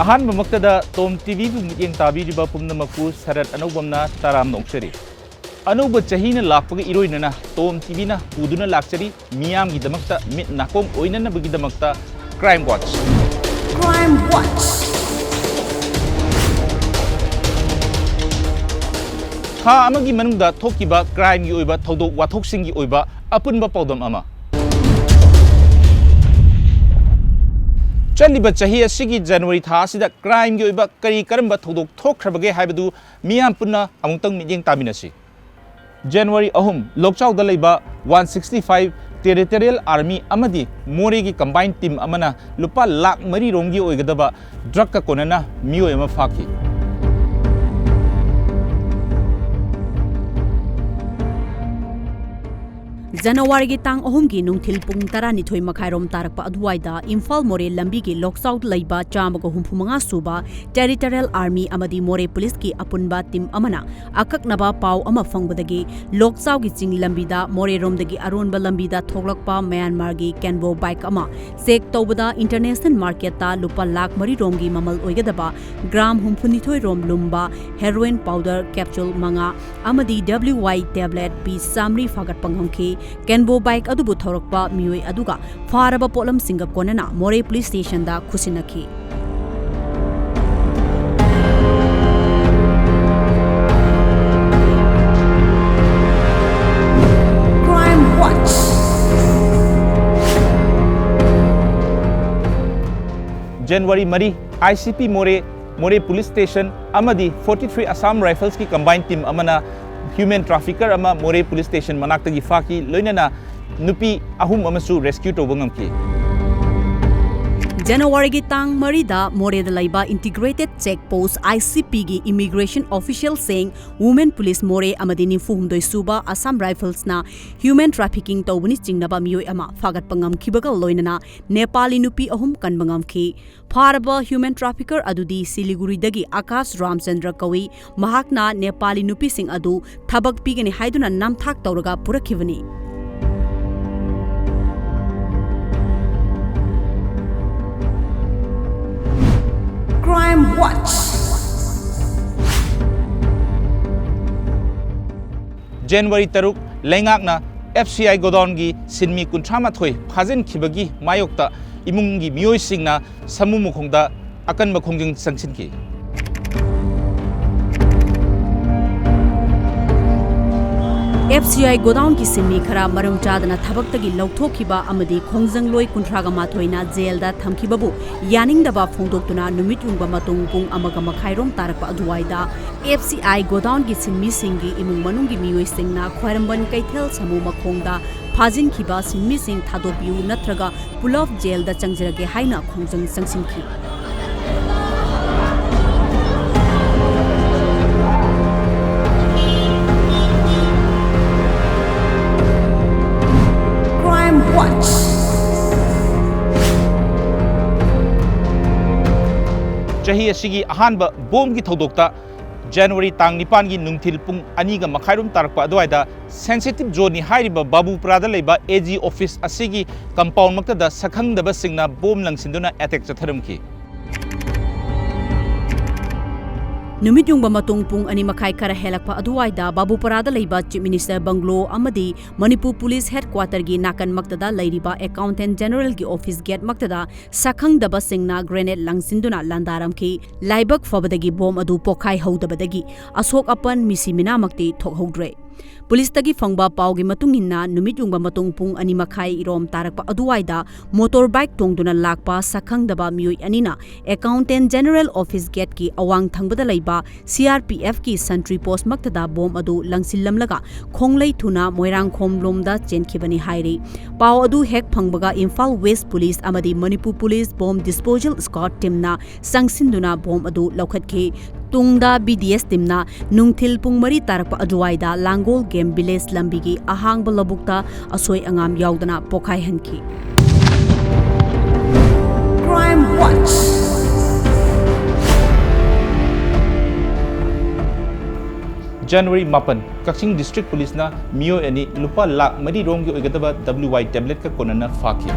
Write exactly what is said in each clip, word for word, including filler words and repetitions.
ꯑꯍꯥꯟꯕꯃꯛꯇꯗ ꯇꯣꯝ ꯇꯤꯚꯤꯕꯨ ꯃꯤꯠꯌꯦꯡ ꯇꯥꯕꯤꯔꯤꯕ ꯄꯨꯝꯅꯃꯛꯄꯨ ꯁꯔꯠ ꯑꯅꯧꯕꯝꯅ ꯇꯔꯥꯝꯅ ꯑꯣꯛꯆꯔꯤ꯫ ꯑꯅꯧꯕ ꯆꯍꯤꯅ ꯂꯥꯛꯄꯒ ꯏꯔꯣꯏꯅꯅ ꯇꯣꯝ ꯇꯤꯚꯤꯅ ꯄꯨꯗꯨꯅ ꯂꯥꯛꯆꯔꯤ ꯃꯤꯌꯥꯝꯒꯤꯗꯃꯛꯇ ꯃꯤꯠ ꯅꯥꯀꯣꯡ ꯑꯣꯏꯅꯅꯕꯒꯤꯗꯃꯛꯇ Crime Watch꯫ Crime Watch꯫ ꯊꯥ ꯑꯃꯒꯤ ꯃꯅꯨꯡꯗ ꯊꯣꯛꯈꯤꯕ crimeꯒꯤ ꯑꯣꯏꯕ ꯊꯧꯗꯣꯛ ꯋꯥꯊꯣꯛꯁꯤꯡꯒꯤ ꯑꯣꯏꯕ ꯑꯄꯨꯟꯕ ꯄꯥꯎꯗꯝ ꯑꯃ꯫ ꯆꯠꯂꯤꯕ ꯆꯍꯤ ꯑꯁꯤꯒꯤ January ꯊꯥ ꯑꯁꯤꯗ crimeꯒꯤ ꯑꯣꯏꯕ ꯀꯔꯤ ꯀꯔꯝꯕ ꯊꯧꯗꯣꯛ ꯊꯣꯛꯈ꯭ꯔꯕꯒꯦ ꯍꯥꯏꯕꯗꯨ ꯃꯤꯌꯥꯝ ꯄꯨꯟꯅ ꯑꯃꯨꯛꯇꯪ ꯃꯤꯠꯌꯦꯡ ꯇꯥꯃꯤꯟꯅꯁꯤ꯫ January ꯑꯍꯨꯝ, ꯂꯣꯛꯆꯥꯎꯗ ꯂꯩꯕ one sixty five Territorial Army ꯑꯃꯗꯤ ꯃꯣꯔꯦꯒꯤ combined team ꯑꯃꯅ ꯂꯨꯄꯥ ꯂꯥꯈ ꯃꯔꯤ ꯔꯣꯝꯒꯤ ꯑꯣꯏꯒꯗꯕ drugꯀ ꯀꯣꯟꯅꯅ ꯃꯤꯑꯣꯏ ꯑꯃ ꯐꯥꯈꯤ꯫ ꯖꯅꯋꯥꯔꯤꯒꯤ ꯇꯥꯡ ꯑꯍꯨꯝꯒꯤ ꯅꯨꯡꯊꯤꯜ ꯄꯨꯡ ꯇꯔꯥꯅꯤꯊꯣꯏ ꯃꯈꯥꯏꯔꯣꯝ ꯇꯥꯔꯛꯄ ꯑꯗꯨꯋꯥꯏꯗ ꯏꯝꯐꯥꯜ ꯃꯣꯔꯦ ꯂꯝꯕꯤꯒꯤ ꯂꯣꯛꯆꯥꯎꯗ ꯂꯩꯕ ꯆꯥꯝꯃꯒ ꯍꯨꯝꯐꯨ ꯃꯉꯥ ꯁꯨꯕ Territorial Army ꯑꯃꯗꯤ ꯃꯣꯔꯦ ꯄꯨꯂꯤꯁꯀꯤ ꯑꯄꯨꯟꯕ team ꯑꯃꯅ ꯑꯀꯛꯅꯕ ꯄꯥꯎ ꯑꯃ ꯐꯪꯕꯗꯒꯤ ꯂꯣꯛꯆꯥꯎꯒꯤ ꯆꯤꯡ ꯂꯝꯕꯤꯗ ꯃꯣꯔꯦꯔꯣꯝꯗꯒꯤ ꯑꯔꯣꯟꯕ ꯂꯝꯕꯤꯗ ꯊꯣꯛꯂꯛꯄ ꯃ꯭ꯌꯥꯟꯃꯥꯔꯒꯤ ꯀꯦꯟꯕꯣ bike ꯑꯃ check ꯇꯧꯕꯗ international marketꯇ ꯂꯨꯄꯥ ꯂꯥꯈ ꯃꯔꯤ ꯔꯣꯝꯒꯤ ꯃꯃꯜ ꯑꯣꯏꯒꯗꯕ gram ꯍꯨꯝꯐꯨꯅꯤꯊꯣꯏ ꯔꯣꯝ ꯂꯨꯝꯕ heroin powder capsule ꯃꯉꯥ ꯑꯃꯗꯤ W Y tablet piece ꯆꯥꯃꯔꯤ ꯐꯥꯒꯠꯄ ꯉꯝꯈꯤ꯫ ꯀꯦꯟꯕꯣ bike ꯑꯗꯨꯕꯨ ꯊꯧꯔꯛꯄ ꯃꯤꯑꯣꯏ ꯑꯗꯨꯒ ꯐꯥꯔꯕ ꯄꯣꯠꯂꯝꯁꯤꯡꯒ ꯀꯣꯟꯅꯅ ꯃꯣꯔꯦ police stationꯗ ꯈꯨꯠꯁꯤꯟꯅꯈꯤ꯫ Crime Watch꯫ January ꯃꯔꯤ, I C P ꯃꯣꯔꯦ, ꯃꯣꯔꯦ police station ꯑꯃꯗꯤ forty three Assam Riflesꯀꯤ combined team ꯑꯃꯅ human trafficker ꯑꯃ ꯃꯣꯔꯦ police station ꯃꯅꯥꯛꯇꯒꯤ ꯐꯥꯈꯤ, ꯂꯣꯏꯅꯅ ꯅꯨꯄꯤ ꯑꯍꯨꯝ ꯑꯃꯁꯨ rescue ꯇꯧꯕ ꯉꯝꯈꯤ꯫ ꯖꯅꯋꯥꯔꯤꯒꯤ ꯇꯥꯡ ꯃꯔꯤꯗ ꯃꯣꯔꯦꯗ ꯂꯩꯕ Integrated Check Post, I C Pꯒꯤ immigration officialꯁꯤꯡ, women police ꯃꯣꯔꯦ ꯑꯃꯗꯤ ꯅꯤꯐꯨ ꯍꯨꯝꯗꯣꯏ ꯁꯨꯕ Assam Riflesꯅ human trafficking ꯇꯧꯕꯅꯤ ꯆꯤꯡꯅꯕ ꯃꯤꯑꯣꯏ ꯑꯃ ꯐꯥꯒꯠꯄ ꯉꯝꯈꯤꯕꯒ ꯂꯣꯏꯅꯅ ꯅꯦꯄꯥꯂꯤ ꯅꯨꯄꯤ ꯑꯍꯨꯝ ꯀꯟꯕ ꯉꯝꯈꯤ꯫ ꯐꯥꯔꯕ human trafficker ꯑꯗꯨꯗꯤ ꯁꯤꯂꯤꯒꯨꯔꯤꯗꯒꯤ ꯑꯀꯥꯁ ꯔꯥꯝꯆꯟꯗ꯭ꯔ ꯀꯧꯏ꯫ ꯃꯍꯥꯛꯅ ꯅꯦꯄꯥꯂꯤ ꯅꯨꯄꯤꯁꯤꯡ ꯑꯗꯨ ꯊꯕꯛ ꯄꯤꯒꯅꯤ ꯍꯥꯏꯗꯨꯅ ꯅꯝꯊꯥꯛ ꯇꯧꯔꯒ ꯄꯨꯔꯛꯈꯤꯕꯅꯤ꯫ Crime Watch. January ꯇꯔꯨꯛ, ꯂꯩꯉꯥꯛꯅ F C I godownꯒꯤ ꯁꯤꯟꯃꯤ ꯀꯨꯟꯊ꯭ꯔꯥ ꯃꯥꯊꯣꯏ ꯐꯥꯖꯤꯟꯈꯤꯕꯒꯤ ꯃꯥꯌꯣꯛꯇ ꯏꯃꯨꯡꯒꯤ ꯃꯤꯑꯣꯏꯁꯤꯡꯅ ꯁꯃꯨ ꯃꯈꯣꯡꯗ ꯑꯀꯟꯕ ꯈꯣꯡꯖꯪ ꯆꯪꯁꯤꯟꯈꯤ꯫ F C I godownꯒꯤ ꯁꯤꯟꯃꯤ ꯈꯔ ꯃꯔꯝ ꯆꯥꯗꯅ ꯊꯕꯛꯇꯒꯤ ꯂꯧꯊꯣꯛꯈꯤꯕ ꯑꯃꯗꯤ ꯈꯣꯡꯖꯪꯂꯣꯏ ꯀꯨꯟꯊ꯭ꯔꯥꯒ ꯃꯥꯊꯣꯏꯅ ꯖꯦꯜꯗ ꯊꯝꯈꯤꯕꯕꯨ ꯌꯥꯅꯤꯡꯗꯕ ꯐꯣꯡꯗꯣꯛꯇꯨꯅ ꯅꯨꯃꯤꯠ ꯌꯨꯡꯕ ꯃꯇꯨꯡ ꯄꯨꯡ ꯑꯃꯒ ꯃꯈꯥꯏꯔꯣꯝ ꯇꯥꯔꯛꯄ ꯑꯗꯨꯋꯥꯏꯗ F C I godownꯒꯤ ꯁꯤꯟꯃꯤꯁꯤꯡꯒꯤ ꯏꯃꯨꯡ ꯃꯅꯨꯡꯒꯤ ꯃꯤꯑꯣꯏꯁꯤꯡꯅ ꯈ꯭ꯋꯥꯏꯔꯝꯕꯟ ꯀꯩꯊꯦꯜ ꯁꯃꯨ ꯃꯈꯣꯡꯗ ꯐꯥꯖꯤꯟꯈꯤꯕ ꯁꯤꯟꯃꯤꯁꯤꯡ ꯊꯥꯗꯣꯛꯄꯤꯌꯨ ꯅꯠꯇ꯭ꯔꯒ ꯄꯨꯂꯞ ꯖꯦꯜꯗ ꯆꯪꯖꯔꯒꯦ ꯍꯥꯏꯅ ꯈꯣꯡꯖꯪ ꯆꯪꯁꯤꯟꯈꯤ꯫ Crime Watch. ꯆꯍꯤ ꯑꯁꯤꯒꯤ ꯑꯍꯥꯟꯕ ꯕꯣꯝꯒꯤ ꯊꯧꯗꯣꯛꯇ January ꯇꯥꯡ ꯅꯤꯄꯥꯟꯒꯤ ꯅꯨꯡꯊꯤꯜ ꯄꯨꯡ ꯑꯅꯤꯒ ꯃꯈꯥꯏꯔꯣꯝ ꯇꯥꯔꯛꯄ ꯑꯗꯨꯋꯥꯏꯗ sensitive zoneꯅꯤ ꯍꯥꯏꯔꯤꯕ ꯕꯥꯕꯨꯄꯨꯔꯥꯗ ꯂꯩꯕ A G office ꯑꯁꯤꯒꯤ compoundꯃꯛꯇꯗ ꯁꯛꯈꯪꯗꯕꯁꯤꯡꯅ ꯕꯣꯝ ꯂꯪꯁꯤꯟꯗꯨꯅ attack ꯆꯠꯊꯔꯝꯈꯤ꯫ ꯅꯨꯃꯤꯠ ꯌꯨꯡꯕ ꯃꯇꯨꯡ ꯄꯨꯡ ꯑꯅꯤ ꯃꯈꯥꯏ ꯈꯔ ꯍꯦꯜꯂꯛꯄ ꯑꯗꯨꯋꯥꯏꯗ ꯕꯥꯕꯨꯄꯨꯔꯥꯗ ꯂꯩꯕ Chief Minister bungalow ꯑꯃꯗꯤ ꯃꯅꯤꯄꯨꯔ Police headquarterꯒꯤ ꯅꯥꯀꯟꯃꯛꯇꯗ ꯂꯩꯔꯤꯕ Accountant Generalꯒꯤ office gateꯃꯛꯇꯗ ꯁꯛꯈꯪꯗꯕꯁꯤꯡꯅ grenade ꯂꯪꯁꯤꯟꯗꯨꯅ ꯂꯥꯟꯗꯥꯔꯝꯈꯤ꯫ ꯂꯥꯏꯕꯛ ꯐꯕꯗꯒꯤ ꯕꯣꯝ ꯑꯗꯨ ꯄꯣꯈꯥꯏꯍꯧꯗꯕꯗꯒꯤ ꯑꯁꯣꯛ ꯑꯄꯟ ꯃꯤꯁꯤ ꯃꯤꯅꯥꯃꯛꯇꯤ ꯊꯣꯛꯍꯧꯗ꯭ꯔꯦ꯫ ꯄꯨꯂꯤꯁꯇꯒꯤ ꯐꯪꯕ ꯄꯥꯎꯒꯤ ꯃꯇꯨꯡ ꯏꯟꯅ, ꯅꯨꯃꯤꯠ ꯌꯨꯡꯕ ꯃꯇꯨꯡ ꯄꯨꯡ ꯑꯅꯤ ꯃꯈꯥꯏ ꯏꯔꯣꯝ ꯇꯥꯔꯛꯄ ꯑꯗꯨꯋꯥꯏꯗ motorbike ꯇꯣꯡꯗꯨꯅ ꯂꯥꯛꯄ ꯁꯛꯈꯪꯗꯕ ꯃꯤꯑꯣꯏ ꯑꯅꯤꯅ Accountant General office gateꯀꯤ ꯑꯋꯥꯡ ꯊꯪꯕꯗ ꯂꯩꯕ C R P Fꯀꯤ sentry postꯃꯛꯇꯗ ꯕꯣꯝ ꯑꯗꯨ ꯂꯪꯁꯤꯜꯂꯝꯂꯒ ꯈꯣꯡꯂꯩ ꯊꯨꯅ ꯃꯣꯏꯔꯥꯡꯈꯣꯝ ꯂꯣꯝꯗ ꯆꯦꯟꯈꯤꯕꯅꯤ ꯍꯥꯏꯔꯤ꯫ ꯄꯥꯎ ꯑꯗꯨ ꯍꯦꯛ ꯐꯪꯕꯒ Imphal West Police ꯑꯃꯗꯤ Manipur Police Bomb Disposal Squad teamꯅ ꯆꯪꯁꯤꯟꯗꯨꯅ ꯕꯣꯝ ꯑꯗꯨ ꯂꯧꯈꯠꯈꯤ꯫ ꯇꯨꯡꯗ B D S teamꯅ ꯅꯨꯡꯊꯤꯜ ꯄꯨꯡ ꯃꯔꯤ ꯇꯥꯔꯛꯄ ꯑꯗꯨꯋꯥꯏꯗ ꯂꯥꯡꯒꯣꯜ Game Village ꯂꯝꯕꯤꯒꯤ ꯑꯍꯥꯡꯕ ꯂꯧꯕꯨꯛꯇ ꯑꯁꯣꯏ ꯑꯉꯥꯝ ꯌꯥꯎꯗꯅ ꯄꯣꯈꯥꯏꯍꯟꯈꯤ꯫ Crime Watch. January ꯃꯥꯄꯟ, ꯀꯛꯆꯤꯡ District Policeꯅ ꯃꯤꯑꯣꯏ ꯑꯅꯤ ꯂꯨꯄꯥ ꯂꯥꯈ ꯃꯔꯤ ꯔꯣꯝꯒꯤ ꯑꯣꯏꯒꯗꯕ W Y tabletꯀ ꯀꯣꯟꯅꯅ ꯐꯥꯈꯤ꯫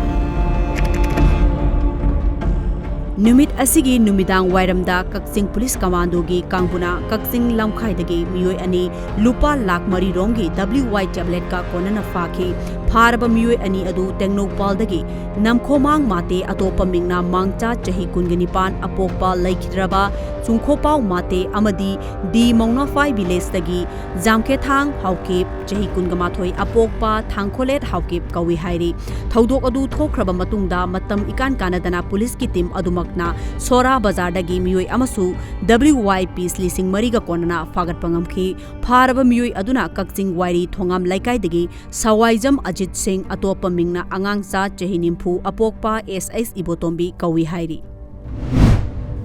ꯅꯨꯃꯤꯠ ꯑꯁꯤꯒꯤ ꯅꯨꯃꯤꯗꯥꯡ ꯋꯥꯏꯔꯝꯗ ꯀꯛꯆꯤꯡ ꯄꯨꯂꯤꯁ ꯀꯃꯥꯟꯗꯣꯒꯤ ꯀꯥꯡꯕꯨꯅ ꯀꯛꯆꯤꯡ ꯂꯝꯈꯥꯏꯗꯒꯤ ꯃꯤꯑꯣꯏ ꯑꯅꯤ ꯂꯨꯄꯥ ꯂꯥꯈ ꯃꯔꯤ ꯔꯣꯝꯒꯤ W Y tablet ꯀ ꯀꯣꯟꯅꯅ ꯐꯥꯈꯤ꯫ ꯐꯥꯔꯕ ꯃꯤꯑꯣꯏ ꯑꯅꯤ ꯑꯗꯨ ꯇꯦꯡꯅꯧꯄꯜꯗꯒꯤ ꯅꯝꯈꯣꯃꯥꯡ ꯃꯥꯇꯦ, ꯑꯇꯣꯞꯄ ꯃꯤꯡꯅ ꯃꯥꯡꯆꯥ, ꯆꯍꯤ ꯀꯨꯟꯒ ꯅꯤꯄꯥꯟ, ꯑꯄꯣꯛꯄ ꯂꯩꯈꯤꯗ꯭ꯔꯕ ꯆꯨꯡꯈꯣꯄꯥꯎ ꯃꯥꯇꯦ, ꯑꯃꯗꯤ ꯗꯤ ꯃꯧꯅꯥꯐꯥꯏ ꯚꯤꯂꯦꯖꯇꯒꯤ ꯖꯥꯝꯈꯦꯊꯥꯡ ꯍꯥꯎꯀꯤꯞ, ꯆꯍꯤ ꯀꯨꯟꯒ ꯃꯥꯊꯣꯏ, ꯑꯄꯣꯛꯄ ꯊꯥꯡꯈꯣꯂꯦꯠ ꯍꯥꯎꯀꯤꯞ ꯀꯧꯏ ꯍꯥꯏꯔꯤ꯫ ꯊꯧꯗꯣꯛ ꯑꯗꯨ ꯊꯣꯛꯈ꯭ꯔꯕ ꯃꯇꯨꯡꯗ ꯃꯇꯝ ꯏꯀꯥꯟ ꯀꯥꯟꯅꯗꯅ ꯄꯨꯂꯤꯁꯀꯤ ꯇꯤꯝ ꯑꯗꯨꯃꯛꯅ ꯁꯣꯔꯥ ꯕꯖꯥꯔꯗꯒꯤ ꯃꯤꯑꯣꯏ ꯑꯃꯁꯨ W Y piece ꯂꯤꯁꯤꯡ ꯃꯔꯤꯒ ꯀꯣꯟꯅꯅ ꯐꯥꯒꯠꯄ ꯉꯝꯈꯤ꯫ ꯐꯥꯔꯕ ꯃꯤꯑꯣꯏ ꯑꯗꯨꯅ ꯀꯛꯆꯤꯡ ꯋꯥꯏꯔꯤ ꯊꯣꯉꯥꯝ ꯂꯩꯀꯥꯏꯗꯒꯤ ꯁꯋꯥꯏꯖꯝ ꯑꯖꯤꯠ ꯁꯤꯡ, ꯑꯇꯣꯞꯄ ꯃꯤꯡꯅ ꯑꯉꯥꯡꯆꯥ, ꯆꯍꯤ ꯅꯤꯐꯨ, ꯑꯄꯣꯛꯄ S H ꯏꯕꯣꯇꯣꯝꯕꯤ ꯀꯧꯏ ꯍꯥꯏꯔꯤ꯫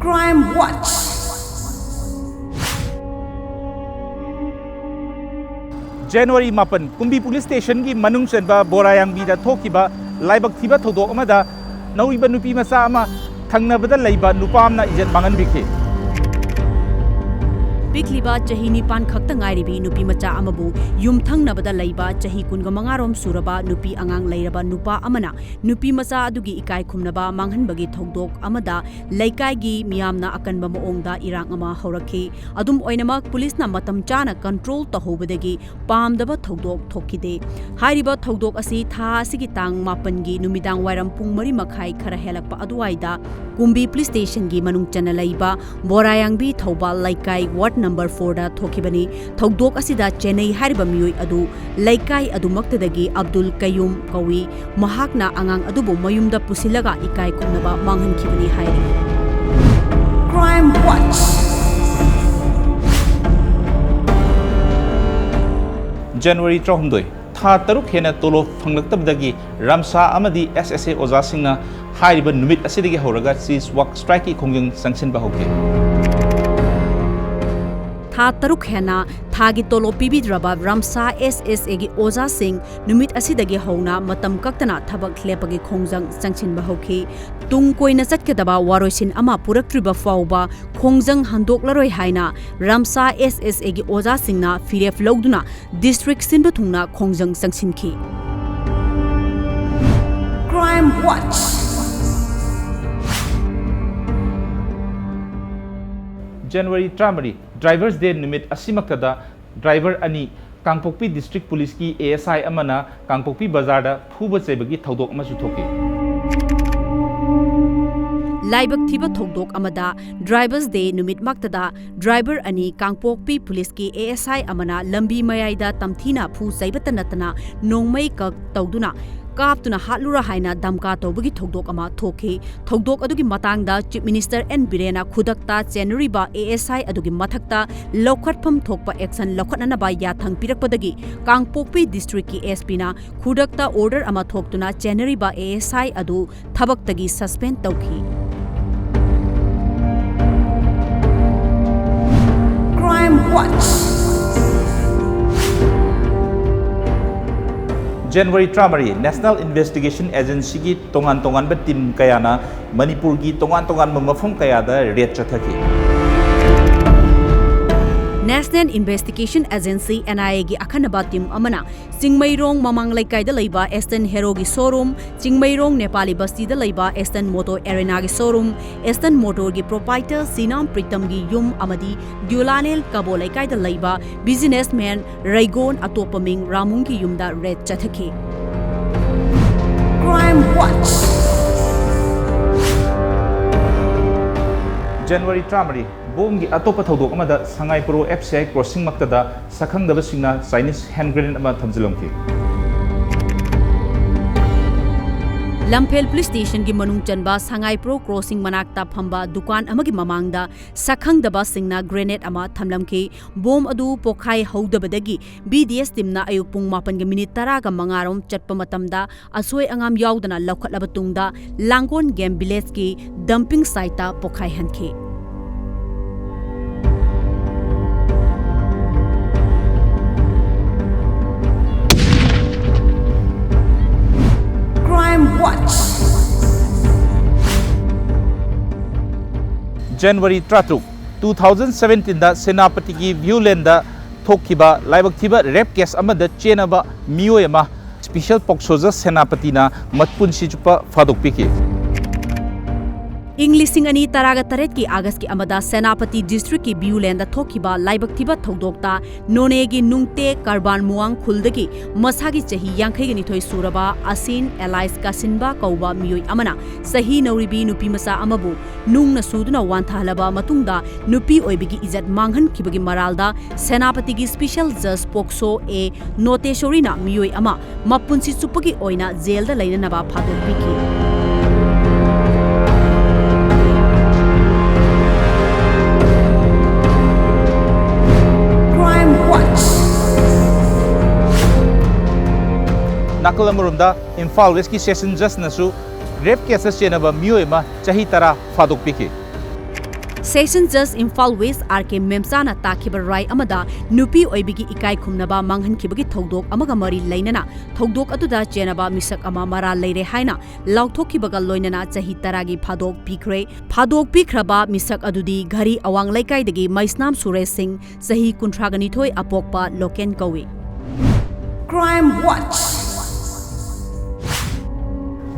Crime Watch. ꯖꯅꯋꯥꯔꯤ ꯃꯥꯄꯟ, ꯀꯨꯝꯕꯤ ꯄꯨꯂꯤꯁ ꯁ꯭ꯇꯦꯁꯟꯒꯤ ꯃꯅꯨꯡ ꯆꯟꯕ ꯕꯣꯔꯥꯌꯥꯡꯕꯤꯗ ꯊꯣꯛꯈꯤꯕ ꯂꯥꯏꯕꯛ ꯊꯤꯕ ꯊꯧꯗꯣꯛ ꯑꯃꯗ ꯅꯧꯔꯤꯕ ꯅꯨꯄꯤ ꯃꯆꯥ ꯑꯃ ꯊꯪꯅꯕꯗ ꯂꯩꯕ ꯅꯨꯄꯥ ꯑꯃꯅ ꯏꯖꯠ ꯃꯥꯡꯍꯟꯕꯤꯈꯤ꯫ ꯄꯤꯛꯂꯤꯕ ꯆꯍꯤ ꯅꯤꯄꯥꯟ ꯈꯛꯇ ꯉꯥꯏꯔꯤꯕꯤ ꯅꯨꯄꯤ ꯃꯆꯥ ꯑꯃꯕꯨ ꯌꯨꯝꯊꯪꯅꯕꯗ ꯂꯩꯕ ꯆꯍꯤ ꯀꯨꯟꯒ ꯃꯉꯥ ꯔꯣꯝ ꯁꯨꯔꯕ ꯅꯨꯄꯤ ꯑꯉꯥꯡ ꯂꯩꯔꯕ ꯅꯨꯄꯥ ꯑꯃꯅ ꯅꯨꯄꯤ ꯃꯆꯥ ꯑꯗꯨꯒꯤ ꯏꯀꯥꯏ ꯈꯨꯝꯅꯕ ꯃꯥꯡꯍꯟꯕꯒꯤ ꯊꯧꯗꯣꯛ ꯑꯃꯗ ꯂꯩꯀꯥꯏꯒꯤ ꯃꯤꯌꯥꯝꯅ ꯑꯀꯟꯕ ꯃꯑꯣꯡꯗ ꯏꯔꯥꯡ ꯑꯃ ꯍꯧꯔꯛꯈꯤ꯫ ꯑꯗꯨꯝ ꯑꯣꯏꯅꯃꯛ, ꯄꯨꯂꯤꯁꯅ ꯃꯇꯝ ꯆꯥꯅ ꯀꯟꯇ꯭ꯔꯣꯜ ꯇꯧꯍꯧꯕꯗꯒꯤ ꯄꯥꯝꯗꯕ ꯊꯧꯗꯣꯛ ꯊꯣꯛꯈꯤꯗꯦ꯫ ꯍꯥꯏꯔꯤꯕ ꯊꯧꯗꯣꯛ ꯑꯁꯤ ꯊꯥ ꯑꯁꯤꯒꯤ ꯇꯥꯡ ꯃꯥꯄꯟꯒꯤ ꯅꯨꯃꯤꯗꯥꯡ ꯋꯥꯏꯔꯝ ꯄꯨꯡ ꯃꯔꯤ ꯃꯈꯥꯏ ꯈꯔ ꯍꯦꯜꯂꯛꯄ ꯑꯗꯨꯋꯥꯏꯗ ꯀꯨꯝꯕꯤ ꯄꯨꯂꯤꯁ ꯁ꯭ꯇꯦꯁꯟꯒꯤ ꯃꯅꯨꯡ ꯆꯟꯅ ꯂꯩꯕ ꯕꯣꯔꯥꯌꯥꯡꯕꯤ ꯊꯧꯕꯥꯜ ꯂꯩꯀꯥꯏ ꯋꯥꯔꯗ ꯅꯝꯕꯔ ꯐꯣꯔꯗ ꯊꯣꯛꯈꯤꯕꯅꯤ꯫ ꯊꯧꯗꯣꯛ ꯑꯁꯤꯗ ꯆꯦꯟꯅꯩ ꯍꯥꯏꯔꯤꯕ ꯃꯤꯑꯣꯏ ꯑꯗꯨ ꯂꯩꯀꯥꯏ ꯑꯗꯨꯃꯛꯇꯗꯒꯤ ꯑꯕꯗꯨꯜ ꯀꯌꯨꯝ ꯀꯧꯏ꯫ ꯃꯍꯥꯛꯅ ꯑꯉꯥꯡ ꯑꯗꯨꯕꯨ ꯃꯌꯨꯝꯗ ꯄꯨꯁꯤꯜꯂꯒ ꯏꯀꯥꯏ ꯈꯨꯝꯅꯕ ꯃꯥꯡꯍꯟꯈꯤꯕꯅꯤ ꯍꯥꯏꯔꯤ꯫ Crime Watch. ꯖꯅꯋꯥꯔꯤ ꯇꯔꯥꯍꯨꯝꯗꯣꯏ, ꯊꯥ ꯇꯔꯨꯛ ꯍꯦꯟꯅ ꯇꯣꯂꯣꯞ ꯐꯪꯂꯛꯇꯕꯗꯒꯤ ꯔꯝꯁꯥ ꯑꯃꯗꯤ S S A ꯑꯣꯖꯥꯁꯤꯡꯅ ꯍꯥꯏꯔꯤꯕ ꯅꯨꯃꯤꯠ ꯑꯁꯤꯗꯒꯤ ꯍꯧꯔꯒ ꯁꯤꯖ ꯋꯥꯛ ꯁ꯭ꯇ꯭ꯔꯥꯏꯛꯀꯤ ꯈꯣꯡꯖꯪ ꯆꯪꯁꯤꯟꯕ ꯍꯧꯈꯤ꯫ ꯊꯥ ꯇꯔꯨꯛ ꯍꯦꯟꯅ ꯊꯥꯒꯤ ꯇꯣꯂꯣꯞ ꯄꯤꯕꯤꯗ꯭ꯔꯕ ꯔꯝꯁꯥ S S A ꯒꯤ ꯑꯣꯖꯥꯁꯤꯡ ꯅꯨꯃꯤꯠ ꯑꯁꯤꯗꯒꯤ ꯍꯧꯅ ꯃꯇꯝ ꯀꯛꯇꯅ ꯊꯕꯛ ꯂꯦꯞꯄꯒꯤ ꯈꯣꯡꯖꯪ ꯆꯪꯁꯤꯟꯕ ꯍꯧꯈꯤ꯫ ꯇꯨꯡ ꯀꯣꯏꯅ ꯆꯠꯀꯗꯕ ꯋꯥꯔꯣꯏꯁꯤꯟ ꯑꯃ ꯄꯨꯔꯛꯇ꯭ꯔꯤꯕ ꯐꯥꯎꯕ ꯈꯣꯡꯖꯪ ꯍꯟꯗꯣꯛꯂꯔꯣꯏ ꯍꯥꯏꯅ ꯔꯝꯁꯥ S S A ꯒꯤ ꯑꯣꯖꯥꯁꯤꯡꯅ ꯐꯤꯔꯦꯞ ꯂꯧꯗꯨꯅ ꯗꯤꯁꯇ꯭ꯔꯤꯛ ꯁꯤꯟꯕ ꯊꯨꯡꯅ ꯈꯣꯡꯖꯪ ꯆꯪꯁꯤꯟꯈꯤ꯫ Crime Watch. ꯖꯅꯋꯥꯔꯤ ꯇꯔꯥꯃꯔꯤ, Drivers' Day ꯅꯨꯃꯤꯠ ꯑꯁꯤꯃꯛꯇꯗ driver ꯑꯅꯤ, ꯀꯥꯡꯄꯣꯛꯄꯤ District Police ꯀꯤ A S I ꯑꯃꯅ ꯀꯥꯡꯄꯣꯛꯄꯤ ꯕꯖꯥꯔꯗ ꯐꯨꯕ ꯆꯩꯕꯒꯤ ꯊꯧꯗꯣꯛ ꯑꯃꯁꯨ ꯊꯣꯛꯈꯤ꯫ ꯂꯥꯏꯕꯛ ꯊꯤꯕ ꯊꯧꯗꯣꯛ ꯑꯃꯗ, Drivers' Day ꯅꯨꯃꯤꯠꯃꯛꯇꯗ driver ꯑꯅꯤ ꯀꯥꯡꯄꯣꯛꯄꯤ Police ꯀꯤ A S I ꯑꯃꯅ ꯂꯝꯕꯤ ꯃꯌꯥꯏꯗ ꯇꯝꯊꯤꯅ ꯐꯨ ꯆꯩꯕꯇ ꯅꯠꯇꯅ ꯅꯣꯡꯃꯩ ꯀꯛ ꯇꯧꯗꯨꯅ ꯀꯥꯞꯇꯨꯅ ꯍꯥꯠꯂꯨꯔꯥ ꯍꯥꯏꯅ ꯙꯝꯀꯥ ꯇꯧꯕꯒꯤ ꯊꯧꯗꯣꯛ ꯑꯃ ꯊꯣꯛꯈꯤ꯫ ꯊꯧꯗꯣꯛ ꯑꯗꯨꯒꯤ ꯃꯇꯥꯡꯗ Chief Minister ꯑꯦꯟ ꯕꯤꯔꯦꯟꯅ ꯈꯨꯗꯛꯇ ꯆꯦꯟꯅꯔꯤꯕ A S I ꯑꯗꯨꯒꯤ ꯃꯊꯛꯇ ꯂꯧꯈꯠꯐꯝ ꯊꯣꯛꯄ action ꯂꯧꯈꯠꯅꯅꯕ ꯌꯥꯊꯪ ꯄꯤꯔꯛꯄꯗꯒꯤ ꯀꯥꯡꯄꯣꯛꯄꯤ district ꯀꯤ S P ꯅ ꯈꯨꯗꯛꯇ order ꯑꯃ ꯊꯣꯛꯇꯨꯅ ꯆꯦꯟꯅꯔꯤꯕ A S I ꯑꯗꯨ ꯊꯕꯛꯇꯒꯤ suspend ꯇꯧꯈꯤ꯫ Crime Watch. ꯖꯅꯋꯥꯔꯤ ꯇꯔꯥꯃꯔꯤ, National Investigation Agency ꯒꯤ ꯇꯣꯉꯥꯟ ꯇꯣꯉꯥꯟꯕ team ꯀꯌꯥꯅ ꯃꯅꯤꯄꯨꯔꯒꯤ ꯇꯣꯉꯥꯟ ꯇꯣꯉꯥꯟꯕ ꯃꯐꯝ ꯀꯌꯥꯗ raid ꯆꯠꯊꯈꯤ꯫ National Investigation Agency, N I A ꯒꯤ ꯑꯈꯟꯅꯕ team ꯑꯃꯅ ꯆꯤꯡꯃꯩꯔꯣꯡ ꯃꯃꯥꯡ ꯂꯩꯀꯥꯏꯗ ꯂꯩꯕ Eastern Hero ꯒꯤ showroom, ꯆꯤꯡꯃꯩꯔꯣꯡ ꯅꯦꯄꯥꯂꯤ ꯕꯁꯇꯤꯗ ꯂꯩꯕ Eastern Motor Arena ꯒꯤ showroom, Eastern Motor ꯒꯤ proprietor ꯁꯤꯅꯥꯝ ꯄ꯭ꯔꯤꯇꯝꯒꯤ ꯌꯨꯝ ꯑꯃꯗꯤ ꯗ꯭ꯌꯨꯂꯥꯂꯦꯜ ꯀꯕꯣ ꯂꯩꯀꯥꯏꯗ ꯂꯩꯕ businessman ꯔꯩꯒꯣꯟ ꯑꯇꯣꯞꯄ ꯃꯤꯡ ꯔꯥꯃꯨꯡꯒꯤ ꯌꯨꯝꯗ raid ꯆꯠꯊꯈꯤ꯫ Crime Watch. ꯖꯅꯋꯥꯔꯤ ꯇꯔꯥꯃꯔꯤ, ꯕꯣꯝꯒꯤ ꯑꯇꯣꯞꯄ ꯊꯧꯗꯣꯛ ꯑꯃꯗ ꯁꯉꯥꯏ pro F C I crossing ꯃꯛꯇꯗ ꯁꯛꯈꯪꯗꯕꯁꯤꯡꯅ Chinese hand grenade ꯑꯃ ꯊꯝꯖꯤꯜꯂꯝꯈꯤ꯫ ꯂꯝꯐꯦꯜ police station ꯒꯤ ꯃꯅꯨꯡ ꯆꯟꯕ ꯁꯉꯥꯏ ꯄ꯭ꯔꯣ crossing ꯃꯅꯥꯛꯇ ꯐꯝꯕ ꯗꯨꯀꯥꯟ ꯑꯃꯒꯤ ꯃꯃꯥꯡꯗ ꯁꯛꯈꯪꯗꯕꯁꯤꯡꯅ grenade ꯑꯃ ꯊꯝꯂꯝꯈꯤ꯫ ꯕꯣꯝ ꯑꯗꯨ ꯄꯣꯈꯥꯏ ꯍꯧꯗꯕꯗꯒꯤ B D S team ꯅ ꯑꯌꯨꯛ ꯄꯨꯡ ꯃꯥꯄꯟꯒ minute ꯇꯔꯥꯒ ꯃꯉꯥ ꯔꯣꯝ ꯆꯠꯄ ꯃꯇꯝꯗ ꯑꯁꯣꯏ ꯑꯉꯥꯝ ꯌꯥꯎꯗꯅ ꯂꯧꯈꯠꯂꯕ ꯇꯨꯡꯗ ꯂꯥꯡꯒꯣꯜ game village ꯀꯤ dumping site ꯇ ꯄꯣꯈꯥꯏꯍꯟꯈꯤ꯫ Crime Watch. ꯖꯅꯋꯥꯔꯤ ꯇꯔꯥꯇꯔꯨꯛ, two thousand seventeen ꯗ ꯁꯦꯅꯥꯄꯇꯤꯒꯤ Viewland ꯗ ꯊꯣꯛꯈꯤꯕ ꯂꯥꯏꯕꯛ ꯊꯤꯕ rape case ꯑꯃꯗ ꯆꯦꯟꯅꯕ ꯃꯤꯑꯣꯏ ꯑꯃ special ꯄꯣꯛꯁꯣꯖ ꯁꯦꯅꯥꯄꯇꯤꯅ ꯃꯄꯨꯟꯁꯤ ꯆꯨꯞꯄ ꯐꯥꯗꯣꯛꯄꯤꯈꯤ꯫ ꯏꯪ ꯂꯤꯁꯤꯡ ꯑꯅꯤ ꯇꯔꯥꯒ ꯇꯔꯦꯠꯀꯤ ꯑꯥꯒꯁꯀꯤ ꯑꯃꯗ ꯁꯦꯅꯥꯄꯇꯤ ꯗꯤꯁꯇ꯭ꯔꯤꯛꯀꯤ ꯕꯤꯌꯨꯂꯦꯟꯗ ꯊꯣꯛꯈꯤꯕ ꯂꯥꯏꯕꯛ ꯊꯤꯕ ꯊꯧꯗꯣꯛꯇ ꯅꯣꯅꯦꯒꯤ ꯅꯨꯡꯇꯦ ꯀꯔꯕꯥꯟ ꯃꯨꯋꯥꯡ ꯈꯨꯜꯗꯒꯤ ꯃꯁꯥꯒꯤ ꯆꯍꯤ ꯌꯥꯡꯈꯩꯒ ꯅꯤꯊꯣꯏ ꯁꯨꯔꯕ ꯑꯁꯤꯟ ꯑꯦꯂꯥꯏꯁ ꯀꯥꯁꯤꯟꯕ ꯀꯧꯕ ꯃꯤꯑꯣꯏ ꯑꯃꯅ ꯆꯍꯤ ꯅꯧꯔꯤꯕꯤ ꯅꯨꯄꯤꯃꯆꯥ ꯑꯃꯕꯨ ꯅꯨꯡꯅ ꯁꯨꯗꯨꯅ ꯋꯥꯟꯊꯍꯜꯂꯕ ꯃꯇꯨꯡꯗ ꯅꯨꯄꯤ ꯑꯣꯏꯕꯤꯒꯤ ꯏꯖꯠ ꯃꯥꯡꯍꯟꯈꯤꯕꯒꯤ ꯃꯔꯥꯜꯗ ꯁꯦꯅꯥꯄꯇꯤꯒꯤ ꯁ꯭ꯄꯤꯁꯦꯜ ꯖꯖ ꯄꯣꯛꯁꯣ ꯑꯦ ꯅꯣꯇꯦꯁꯣꯔꯤꯅ ꯃꯤꯑꯣꯏ ꯑꯃ ꯃꯄꯨꯟꯁꯤ ꯆꯨꯞꯄꯒꯤ ꯑꯣꯏꯅ ꯖꯦꯜꯗ ꯂꯩꯅꯅꯕ ꯐꯥꯗꯣꯛꯄꯤꯈꯤ꯫ Crime Watch. ꯅꯥꯀꯜ ꯑꯃꯔꯣꯝꯗ ꯏꯝꯐꯥꯜ ꯋꯦꯁꯀꯤ ꯁꯦꯁꯟ ꯖꯖꯅꯁꯨ ꯔꯦꯞ ꯀꯦꯁꯇ ꯆꯦꯟꯅꯕ ꯃꯤꯑꯣꯏ ꯑꯃ ꯆꯍꯤ ꯇꯔꯥ ꯐꯥꯗꯣꯛꯄꯤꯈꯤ꯫ ꯁꯦꯁꯟ ꯖꯖ ꯏꯝꯐꯥꯜ ꯋꯦꯁ ꯑꯥꯔ ꯀꯦ ꯃꯦꯝꯆꯥꯅ ꯇꯥꯈꯤꯕ ꯔꯥꯏ ꯑꯃꯗ ꯅꯨꯄꯤ ꯑꯣꯏꯕꯤꯒꯤ ꯏꯀꯥꯏ ꯈꯨꯝꯅꯕ ꯃꯥꯡꯍꯟꯈꯤꯕꯒꯤ ꯊꯧꯗꯣꯛ ꯑꯃꯒ ꯃꯔꯤ ꯂꯩꯅꯅ ꯊꯧꯗꯣꯛ ꯑꯗꯨꯗ ꯆꯦꯟꯅꯕ ꯃꯤꯁꯛ ꯑꯃ ꯃꯔꯥꯜ ꯂꯩꯔꯦ ꯍꯥꯏꯅ ꯂꯥꯎꯊꯣꯛꯈꯤꯕꯒ ꯂꯣꯏꯅꯅ ꯆꯍꯤ ꯇꯔꯥꯒꯤ ꯐꯥꯗꯣꯛ ꯄꯤꯈ꯭ꯔꯦ꯫ ꯐꯥꯗꯣꯛ ꯄꯤꯈ꯭ꯔꯕ ꯃꯤꯁꯛ ꯑꯗꯨꯗꯤ ꯘꯔꯤ ꯑꯋꯥꯡ ꯂꯩꯀꯥꯏꯗꯒꯤ ꯃꯩꯁꯅꯥꯝ ꯁꯨꯔꯦꯁ ꯁꯤꯡ, ꯆꯍꯤ ꯀꯨꯟꯊ꯭ꯔꯥꯒ ꯅꯤꯊꯣꯏ, ꯑꯄꯣꯛꯄ ꯂꯣꯀꯦꯟ ꯀꯧꯏ꯫ Crime Watch.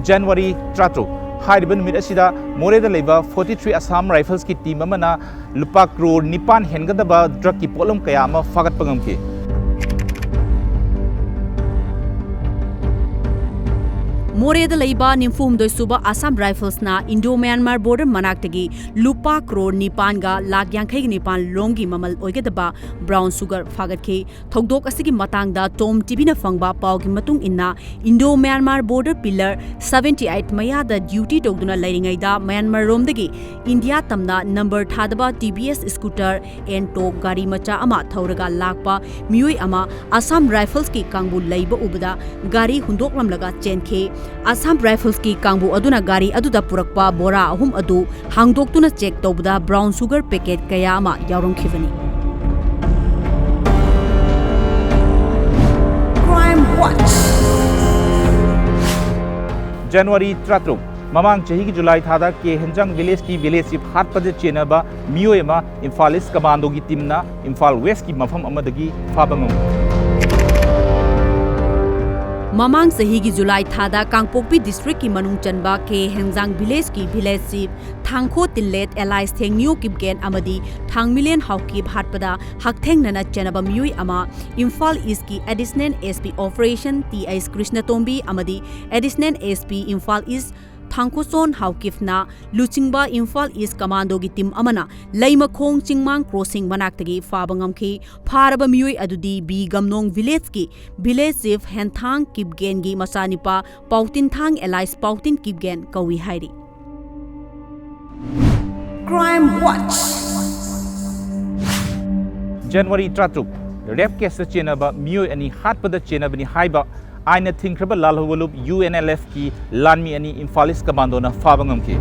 ꯖꯅꯋꯥꯔꯤ ꯇꯔꯥꯇꯔꯨꯛ ꯍꯥꯏꯔꯤꯕ ꯅꯨꯃꯤꯠ ꯑꯁꯤꯗ ꯃꯣꯔꯦꯗ ꯂꯩꯕ forty three Assam Riflesꯀꯤ ꯇꯤꯝ ꯑꯃꯅ ꯂꯨꯄꯥ ꯀ꯭ꯔꯣꯔ ꯅꯤꯄꯥꯟ ꯍꯦꯟꯒꯗꯕ ꯗ꯭ꯔꯒꯀꯤ ꯄꯣꯠꯂꯝ ꯀꯌꯥ ꯑꯃ ꯐꯥꯒꯠꯄ ꯉꯝꯈꯤ꯫ ꯃꯣꯔꯦꯗ ꯂꯩꯕ ꯅꯤꯐꯨ ꯍꯨꯝꯗꯣꯏ ꯁꯨꯕ Assam Riflesꯅ Indo Myanmar border ꯃꯅꯥꯛꯇꯒꯤ ꯂꯨꯄꯥ ꯀ꯭ꯔꯣꯔ ꯅꯤꯄꯥꯟꯒ ꯂꯥꯈ ꯌꯥꯡꯈꯩꯒ ꯅꯤꯄꯥꯟ ꯂꯣꯝꯒꯤ ꯃꯃꯜ ꯑꯣꯏꯒꯗꯕ brown sugar ꯐꯥꯒꯠꯈꯤ꯫ ꯊꯧꯗꯣꯛ ꯑꯁꯤꯒꯤ ꯃꯇꯥꯡꯗ ꯇꯣꯝ ꯇꯤꯚꯤꯅ ꯐꯪꯕ ꯄꯥꯎꯒꯤ ꯃꯇꯨꯡ ꯏꯟꯅ, Indo Myanmar border pillar seventy eight ꯃꯌꯥꯗ duty ꯇꯧꯗꯨꯅ ꯂꯩꯔꯤꯉꯩꯗ ꯃ꯭ꯌꯥꯟꯃꯥꯔ ꯔꯣꯝꯗꯒꯤ ꯏꯟꯗꯤꯌꯥ ꯇꯝꯅ number ꯊꯥꯗꯕ T V S scooter Ento ꯒꯥꯔꯤ ꯃꯆꯥ ꯑꯃ ꯊꯧꯔꯒ ꯂꯥꯛꯄ ꯃꯤꯑꯣꯏ ꯑꯃ Assam Riflesꯀꯤ ꯀꯥꯡꯕꯨ ꯂꯩꯕ ꯎꯕꯗ ꯒꯥꯔꯤ ꯍꯨꯟꯗꯣꯛꯂꯝꯂꯒ ꯆꯦꯟꯈꯤ꯫ Assam Riflesꯀꯤ ꯀꯥꯡꯕꯨ ꯑꯗꯨꯅ ꯒꯥꯔꯤ ꯑꯗꯨꯗ ꯄꯨꯔꯛꯄ ꯕꯣꯔꯥ ꯑꯍꯨꯝ ꯑꯗꯨ ꯍꯥꯡꯗꯣꯛꯇꯨꯅ check ꯇꯧꯕꯗ brown sugar packet ꯀꯌꯥ ꯑꯃ ꯌꯥꯎꯔꯝꯈꯤꯕꯅꯤ꯫ Crime Watch. ꯖꯅꯋꯥꯔꯤ ꯇꯔꯥꯇꯔꯨꯛ, ꯃꯃꯥꯡ ꯆꯍꯤꯒꯤ ꯖꯨꯂꯥꯏ ꯊꯥꯗ ꯀꯦ ꯍꯦꯟꯖꯥꯡ ꯚꯤꯂꯦꯖꯀꯤ village chief ꯍꯥꯠꯄꯗ ꯆꯦꯟꯅꯕ ꯃꯤꯑꯣꯏ ꯑꯃ ꯏꯝꯐꯥꯜ ꯏꯁ ꯀꯃꯥꯟꯗꯣꯒꯤ ꯇꯤꯝꯅ ꯏꯝꯐꯥꯜ ꯋꯦꯁꯀꯤ ꯃꯐꯝ ꯑꯃꯗꯒꯤ ꯐꯥꯕ ꯉꯝꯈꯤ꯫ ꯃꯃꯥꯡ ꯆꯍꯤꯒꯤ ꯖꯨꯂꯥꯏ ꯊꯥꯗ ꯀꯥꯡꯄꯣꯛꯄꯤ district ꯀꯤ ꯃꯅꯨꯡ ꯆꯟꯕ ꯀꯦ ꯍꯦꯟꯖꯥꯡ village ꯀꯤ village chief ꯊꯥꯡꯈꯣ ꯇꯤꯟꯂꯦꯠ alias ꯊꯦꯡꯅꯤꯌꯣ ꯀꯤꯞꯒꯦꯟ ꯑꯃꯗꯤ ꯊꯥꯡꯃꯤꯂꯦꯟ ꯍꯥꯎꯀꯤꯞ ꯍꯥꯠꯄꯗ ꯍꯛꯊꯦꯡꯅꯅ ꯆꯦꯟꯅꯕ ꯃꯤꯑꯣꯏ ꯑꯃ ꯏꯝꯐꯥꯜ East ꯀꯤ Additional S P Operation T H Krishnatombi ꯑꯃꯗꯤ Additional S P Imphal East ꯊꯥꯡꯈꯣꯆꯣꯟ ꯍꯥꯎꯀꯤꯞꯅ ꯂꯨꯆꯤꯡꯕ ꯏꯝꯐꯥꯜ East Commando ꯒꯤ team ꯑꯃꯅ ꯂꯩꯃꯈꯣꯡ ꯆꯤꯡꯃꯥꯡ crossing ꯃꯅꯥꯛꯇꯒꯤ ꯐꯥꯕ ꯉꯝꯈꯤ꯫ ꯐꯥꯔꯕ ꯃꯤꯑꯣꯏ ꯑꯗꯨꯗꯤ ꯕꯤ ꯒꯝꯅꯣꯡ village ꯀꯤ village chief ꯍꯦꯟꯊꯥꯡ ꯀꯤꯞꯒꯦꯟꯒꯤ ꯃꯆꯥꯅꯤꯄꯥ ꯄꯥꯎꯇꯤꯟꯊꯥꯡ alias ꯄꯥꯎꯇꯤꯟ ꯀꯤꯞꯒꯦꯟ ꯀꯧꯏ ꯍꯥꯏꯔꯤ꯫ Crime Watch꯫ ꯖꯅꯋꯥꯔꯤ ꯇꯔꯥꯇꯔꯨꯛ, rape case ꯇ ꯆꯦꯟꯅꯕ ꯃꯤꯑꯣꯏ ꯑꯅꯤ ꯍꯥꯠꯄꯗ ꯆꯦꯟꯅꯕꯅꯤ ꯍꯥꯏꯕ ꯑꯥꯏꯟꯅ ꯊꯤꯡꯈ꯭ꯔꯕ ꯂꯥꯜꯍꯧꯕ ꯂꯨꯞ U N L F ꯀꯤ ꯂꯥꯟꯃꯤ ꯑꯅꯤ ꯏꯝꯐꯥꯜ East Commando ꯅ ꯐꯥꯕ ꯉꯝꯈꯤ꯫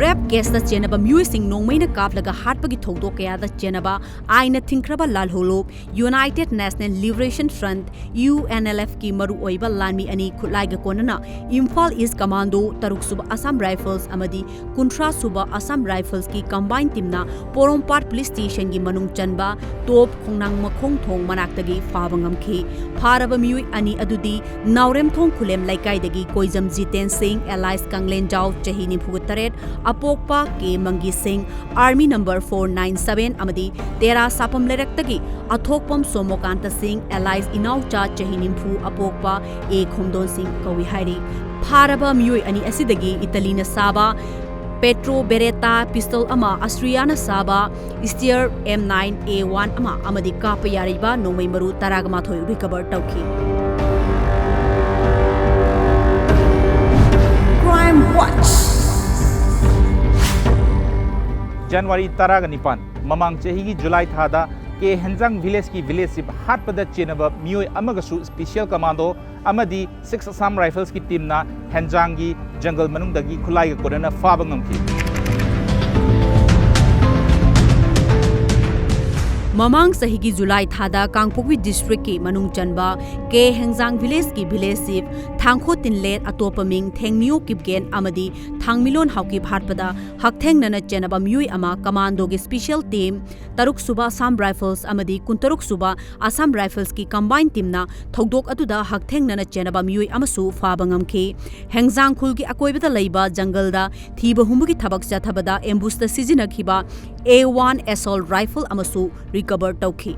Rape case ꯇ ꯆꯦꯟꯅꯕ ꯃꯤꯑꯣꯏꯁꯤꯡ ꯅꯣꯡꯃꯩꯅ ꯀꯥꯞꯂꯒ ꯍꯥꯠꯄꯒꯤ ꯊꯧꯗꯣꯛ ꯀꯌꯥꯗ ꯆꯦꯟꯅꯕ ꯑꯥꯏꯟꯅ ꯊꯤꯡꯈ꯭ꯔꯕ ꯂꯥꯜꯍꯧ ꯂꯨꯞ United National Liberation Front, U N L F ꯀꯤ ꯃꯔꯨꯑꯣꯏꯕ ꯂꯥꯟꯃꯤ ꯑꯅꯤ ꯈꯨꯠꯂꯥꯏꯒ ꯀꯣꯟꯅꯅ ꯏꯝꯐꯥꯜ East Commando, ꯇꯔꯨꯛ ꯁꯨꯕ Assam Rifles ꯑꯃꯗꯤ ꯀꯨꯟꯊ꯭ꯔꯥ ꯁꯨꯕ Assam Rifles ꯀꯤ combined team ꯅ ꯄꯣꯔꯣꯝꯄꯥꯠ police station ꯒꯤ ꯃꯅꯨꯡ ꯆꯟꯕ ꯇꯣꯞ ꯈꯣꯡꯅꯥꯡ ꯃꯈꯣꯡ ꯊꯣꯡ ꯃꯅꯥꯛꯇꯒꯤ ꯐꯥꯕ ꯉꯝꯈꯤ꯫ ꯐꯥꯔꯕ ꯃꯤꯑꯣꯏ ꯑꯅꯤ ꯑꯗꯨꯗꯤ ꯅꯥꯎꯔꯦꯝꯊꯣꯡ ꯈꯨꯂꯦꯝ ꯂꯩꯀꯥꯏꯗꯒꯤ ꯀꯣꯏꯖꯝ ꯖꯤꯇꯦꯟ ꯁꯤꯡ alias ꯀꯪꯂꯦꯟꯖꯥꯎ, ꯆꯍꯤ ꯅꯤꯐꯨꯒ ꯇꯔꯦꯠ, ꯑꯄꯣꯛꯄ ꯀꯦ ꯃꯪꯒꯤ ꯁꯤꯡ, Army number four nine seven ꯑꯃꯗꯤ ꯇꯦꯔꯥ ꯁꯥꯐꯝ ꯂꯩꯔꯛꯇꯒꯤ ꯑꯊꯣꯛꯄꯝ ꯁꯣꯃꯣꯀꯥꯟꯇ ꯁꯤꯡ alias ꯏꯅꯥꯎꯆꯥ, ꯆꯍꯤ ꯅꯤꯐꯨ, ꯑꯄꯣꯛꯄ ꯑꯦ ꯈꯣꯝꯗꯣꯟ ꯁꯤꯡ ꯀꯧꯏ ꯍꯥꯏꯔꯤ꯫ ꯐꯥꯔꯕ ꯃꯤꯑꯣꯏ ꯑꯅꯤ ꯑꯁꯤꯗꯒꯤ ꯏꯇꯂꯤꯅ ꯁꯥꯕ Petro Beretta pistol ꯑꯃ, ꯑꯁꯇ꯭ꯔꯤꯌꯥꯅ ꯁꯥꯕ Steyr M nine A one ꯑꯃ ꯑꯃꯗꯤ ꯀꯥꯞꯄ ꯌꯥꯔꯤꯕ ꯅꯣꯡꯃꯩ ꯃꯔꯨ ꯇꯔꯥꯒ ꯃꯥꯊꯣꯏ recover ꯇꯧꯈꯤ꯫ Crime Watch꯫ ꯖꯅꯋꯥꯔꯤ ꯇꯔꯥꯒ ꯅꯤꯄꯥꯟ, ꯃꯃꯥꯡ ꯆꯍꯤꯒꯤ ꯖꯨꯂꯥꯏ ꯊꯥꯗ ꯀꯦ ꯍꯦꯟꯖꯥꯡ village ꯀꯤ village chief ꯍꯥꯠꯄꯗ ꯆꯦꯟꯅꯕ ꯃꯤꯑꯣꯏ ꯑꯃꯒꯁꯨ Special Commando ꯑꯃꯗꯤ Six Assam Rifles ꯀꯤ team ꯅ ꯍꯦꯟꯖꯥꯡꯒꯤ ꯖꯪꯒꯜ ꯃꯅꯨꯡꯗꯒꯤ ꯈꯨꯠꯂꯥꯏꯒ ꯀꯣꯟꯅꯅ ꯐꯥꯕ ꯉꯝꯈꯤ꯫ ꯃꯃꯥꯡ ꯆꯍꯤꯒꯤ ꯖꯨꯂꯥꯏ ꯊꯥꯗ ꯀꯥꯡꯄꯣꯛꯄꯤ ꯗꯤꯁꯇ꯭ꯔꯤꯛꯀꯤ ꯃꯅꯨꯡ ꯆꯟꯕ ꯀꯦ ꯍꯦꯡꯖꯥꯡ ꯚꯤꯂꯦꯖꯀꯤ ꯚꯤꯂꯦꯖ ꯆꯤꯐ ꯊꯥꯡꯈꯣ ꯇꯤꯟꯂꯦꯠ, ꯑꯇꯣꯞꯄ ꯃꯤꯡ ꯊꯦꯡꯃꯤꯌꯣ ꯀꯤꯞꯒꯦꯟ ꯑꯃꯗꯤ ꯊꯥꯡꯃꯤꯂꯣꯟ ꯍꯥꯎꯀꯤꯞ ꯍꯥꯠꯄꯗ ꯍꯛꯊꯦꯡꯅꯅ ꯆꯦꯟꯅꯕ ꯃꯤꯑꯣꯏ ꯑꯃ ꯀꯃꯥꯟꯗꯣꯒꯤ ꯁ꯭ꯄꯤꯁꯦꯜ ꯇꯤꯝ ꯇꯔꯨꯛ ꯁꯨꯕ ꯑꯁꯥꯝ ꯔꯥꯏꯐꯜꯁ ꯑꯃꯗꯤ ꯀꯨꯟꯇꯔꯨꯛ ꯁꯨꯕ ꯑꯁꯥꯝ ꯔꯥꯏꯐꯜꯁꯀꯤ ꯀꯝꯕꯥꯏꯟ ꯇꯤꯝꯅ ꯊꯧꯗꯣꯛ ꯑꯗꯨꯗ ꯍꯛꯊꯦꯡꯅꯅ ꯆꯦꯟꯅꯕ ꯃꯤꯑꯣꯏ ꯑꯃꯁꯨ ꯐꯥꯕ ꯉꯝꯈꯤ꯫ ꯍꯦꯡꯖꯥꯡ ꯈꯨꯜꯒꯤ ꯑꯀꯣꯏꯕꯗ ꯂꯩꯕ ꯖꯪꯒꯜꯗ ꯊꯤꯕ ꯍꯨꯝꯕꯒꯤ ꯊꯕꯛ ꯆꯠꯊꯕꯗ ꯑꯦꯝꯕꯨꯁꯇ ꯁꯤꯖꯤꯟꯅꯈꯤꯕ ꯑꯦ ꯋꯥꯟ ꯑꯦꯁꯣꯜꯠ ꯔꯥꯏꯐꯜ ꯑꯃꯁꯨ ꯔꯤꯀꯚꯔ ꯇꯧꯈꯤ꯫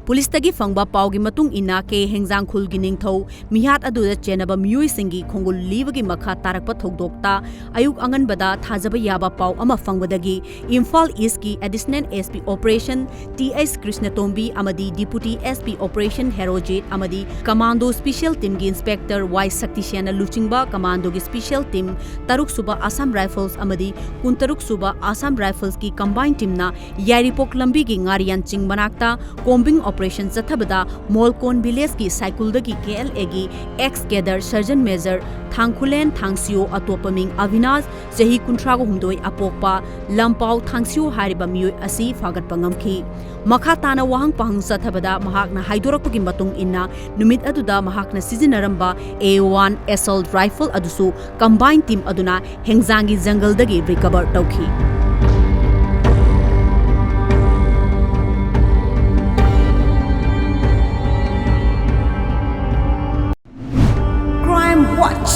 ꯄꯨꯂꯤꯁꯇꯒꯤ ꯐꯪꯕ ꯄꯥꯎꯒꯤ ꯃꯇꯨꯡ ꯏꯟꯅ, ꯀꯦ ꯍꯦꯡꯖꯥꯡ ꯈꯨꯜꯒꯤ ꯅꯤꯡꯊꯧ ꯃꯤꯍꯥꯠ ꯑꯗꯨꯗ ꯆꯦꯟꯅꯕ ꯃꯤꯑꯣꯏꯁꯤꯡꯒꯤ ꯈꯣꯡꯒꯨꯜ ꯂꯤꯕꯒꯤ ꯃꯈꯥ ꯇꯥꯔꯛꯄ ꯊꯧꯗꯣꯛꯇ ꯑꯌꯨꯛ ꯑꯉꯟꯕꯗ ꯊꯥꯖꯕ ꯌꯥꯕ ꯄꯥꯎ ꯑꯃ ꯐꯪꯕꯗꯒꯤ ꯏꯝꯐꯥꯜ ꯏꯁꯀꯤ additional S P operation T H Krishnatombi ꯑꯃꯗꯤ deputy S P operation Herojit ꯑꯃꯗꯤ ꯀꯃꯥꯟꯗꯣ ꯁ꯭ꯄꯤꯁꯦꯜ ꯇꯤꯝꯒꯤ ꯏꯟꯁꯄꯦꯛꯇꯔ ꯋꯥꯏ ꯁꯛꯇꯤꯁꯦꯟꯅ ꯂꯨꯆꯤꯡꯕ ꯀꯃꯥꯟꯗꯣꯒꯤ ꯁ꯭ꯄꯤꯁꯦꯜ ꯇꯤꯝ ꯇꯔꯨꯛ ꯁꯨꯕ ꯑꯁꯥꯝ ꯔꯥꯏꯐꯜꯁ ꯑꯃꯗꯤ ꯀꯨꯟꯇꯔꯨꯛ ꯁꯨꯕ ꯑꯁꯥꯝ ꯔꯥꯏꯐꯜꯁꯀꯤ ꯀꯝꯕꯥꯏꯟ ꯇꯤꯝꯅ ꯌꯥꯏꯔꯤꯄꯣꯛ ꯂꯝꯕꯤꯒꯤ ꯉꯥꯔꯤꯌꯥꯟ ꯆꯤꯡ ꯃꯅꯥꯛꯇ ꯀꯣꯝꯕꯤꯡ ꯑꯣꯄꯔꯦꯁꯟ ꯆꯠꯊꯕꯗ ꯃꯣꯜꯀꯣꯟ ꯚꯤꯂꯦꯖꯀꯤ ꯁꯥꯏꯀꯨꯜꯗꯒꯤ ꯀꯦ ꯑꯦꯜ ꯑꯦꯒꯤ ꯑꯦꯛꯁ ꯀꯦꯗꯔ ꯁꯔꯖꯟ ꯃꯦꯖꯔ ꯊꯥꯡꯈꯨꯂꯦꯟ ꯊꯥꯡꯁꯤꯌꯣ, ꯑꯇꯣꯞꯄ ꯃꯤꯡ ꯑꯚꯤꯅꯥꯁ, ꯆꯍꯤ ꯀꯨꯟꯊ꯭ꯔꯥꯒ ꯍꯨꯝꯗꯣꯏ ꯑꯄꯣꯛꯄ ꯂꯝꯄꯥꯎ ꯊꯥꯡꯁꯤꯌꯣ ꯍꯥꯏꯔꯤꯕ ꯃꯤꯑꯣꯏ ꯑꯁꯤ ꯐꯥꯒꯠꯄ ꯉꯝꯈꯤ꯫ ꯃꯈꯥ ꯇꯥꯅ ꯋꯥꯍꯪ ꯄꯥꯍꯪ ꯆꯠꯊꯕꯗ ꯃꯍꯥꯛꯅ ꯍꯥꯏꯗꯣꯔꯛꯄꯒꯤ ꯃꯇꯨꯡ ꯏꯟꯅ, ꯅꯨꯃꯤꯠ ꯑꯗꯨꯗ ꯃꯍꯥꯛꯅ ꯁꯤꯖꯤꯟꯅꯔꯝꯕ ꯑꯦ ꯋꯥꯟ ꯑꯦꯁꯣꯜꯠ ꯔꯥꯏꯐꯜ ꯑꯗꯨꯁꯨ ꯀꯝꯕꯥꯏꯟ ꯇꯤꯝ ꯑꯗꯨꯅ ꯍꯦꯡꯖꯥꯡꯒꯤ ꯖꯪꯒꯜꯗꯒꯤ ꯔꯤꯀꯚꯔ ꯇꯧꯈꯤ꯫ Crime Watch.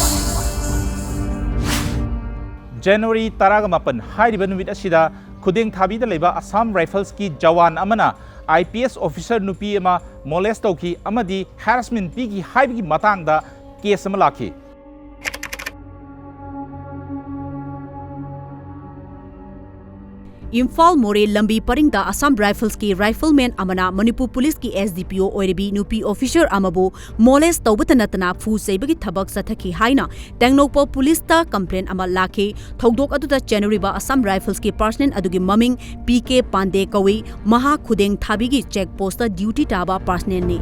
ꯖꯅꯋꯥꯔꯤ ꯇꯔꯥꯒ ꯃꯥꯄꯟ ꯍꯥꯏꯔꯤꯕ ꯅꯨꯃꯤꯠ ꯑꯁꯤꯗ ꯈꯨꯗꯦꯡ ꯊꯥꯕꯤꯗ ꯂꯩꯕ ꯑꯁꯥꯝ ꯔꯥꯏꯐꯜꯁꯀꯤ ꯖꯋꯥꯟ ꯑꯃꯅ ꯑꯥꯏ ꯄꯤ ꯑꯦꯁ ꯑꯣꯐꯤꯁꯔ ꯅꯨꯄꯤ ꯑꯃ ꯃꯣꯂꯦꯁ ꯇꯧꯈꯤ ꯑꯃꯗꯤ ꯍꯦꯔꯥꯁꯃꯦꯟ ꯄꯤꯈꯤ ꯍꯥꯏꯕꯒꯤ ꯃꯇꯥꯡꯗ ꯀꯦꯁ ꯑꯃ ꯂꯥꯛꯈꯤ꯫ ꯏꯝꯐꯥꯜ ꯃꯣꯔꯦ ꯂꯝꯕꯤ ꯄꯔꯤꯡꯗ ꯑꯁꯥꯝ ꯔꯥꯏꯐꯜꯁꯀꯤ ꯔꯥꯏꯐꯜꯃꯦꯟ ꯑꯃꯅ ꯃꯅꯤꯄꯨꯔ ꯄꯨꯂꯤꯁꯀꯤ ꯑꯦꯁ ꯗꯤ ꯄꯤ ꯑꯣ ꯑꯣꯏꯔꯤꯕꯤ ꯅꯨꯄꯤ ꯑꯣꯐꯤꯁꯔ ꯑꯃꯕꯨ ꯃꯣꯂꯦꯁ ꯇꯧꯕꯇ ꯅꯠꯇꯅ ꯐꯨ ꯆꯩꯕꯒꯤ ꯊꯕꯛ ꯆꯠꯊꯈꯤ ꯍꯥꯏꯅ ꯇꯦꯡꯅꯧꯄꯜ ꯄꯨꯂꯤꯁꯇ ꯀꯝꯄ꯭ꯂꯦꯟ ꯑꯃ ꯂꯥꯛꯈꯤ꯫ ꯊꯧꯗꯣꯛ ꯑꯗꯨꯗ ꯆꯦꯟꯅꯔꯤꯕ ꯑꯁꯥꯝ ꯔꯥꯏꯐꯜꯁꯀꯤ ꯄꯥꯔꯁꯅꯦꯜ ꯑꯗꯨꯒꯤ ꯃꯃꯤꯡ ꯄꯤ ꯀꯦ ꯄꯥꯟꯗꯦ ꯀꯧꯏ꯫ ꯃꯍꯥꯛ ꯈꯨꯗꯦꯡ ꯊꯥꯕꯤꯒꯤ ꯆꯦꯛ ꯄꯣꯁꯇ ꯗ꯭ꯌꯨꯇꯤ ꯇꯥꯕ ꯄꯥꯔꯁꯅꯦꯜꯅꯤ꯫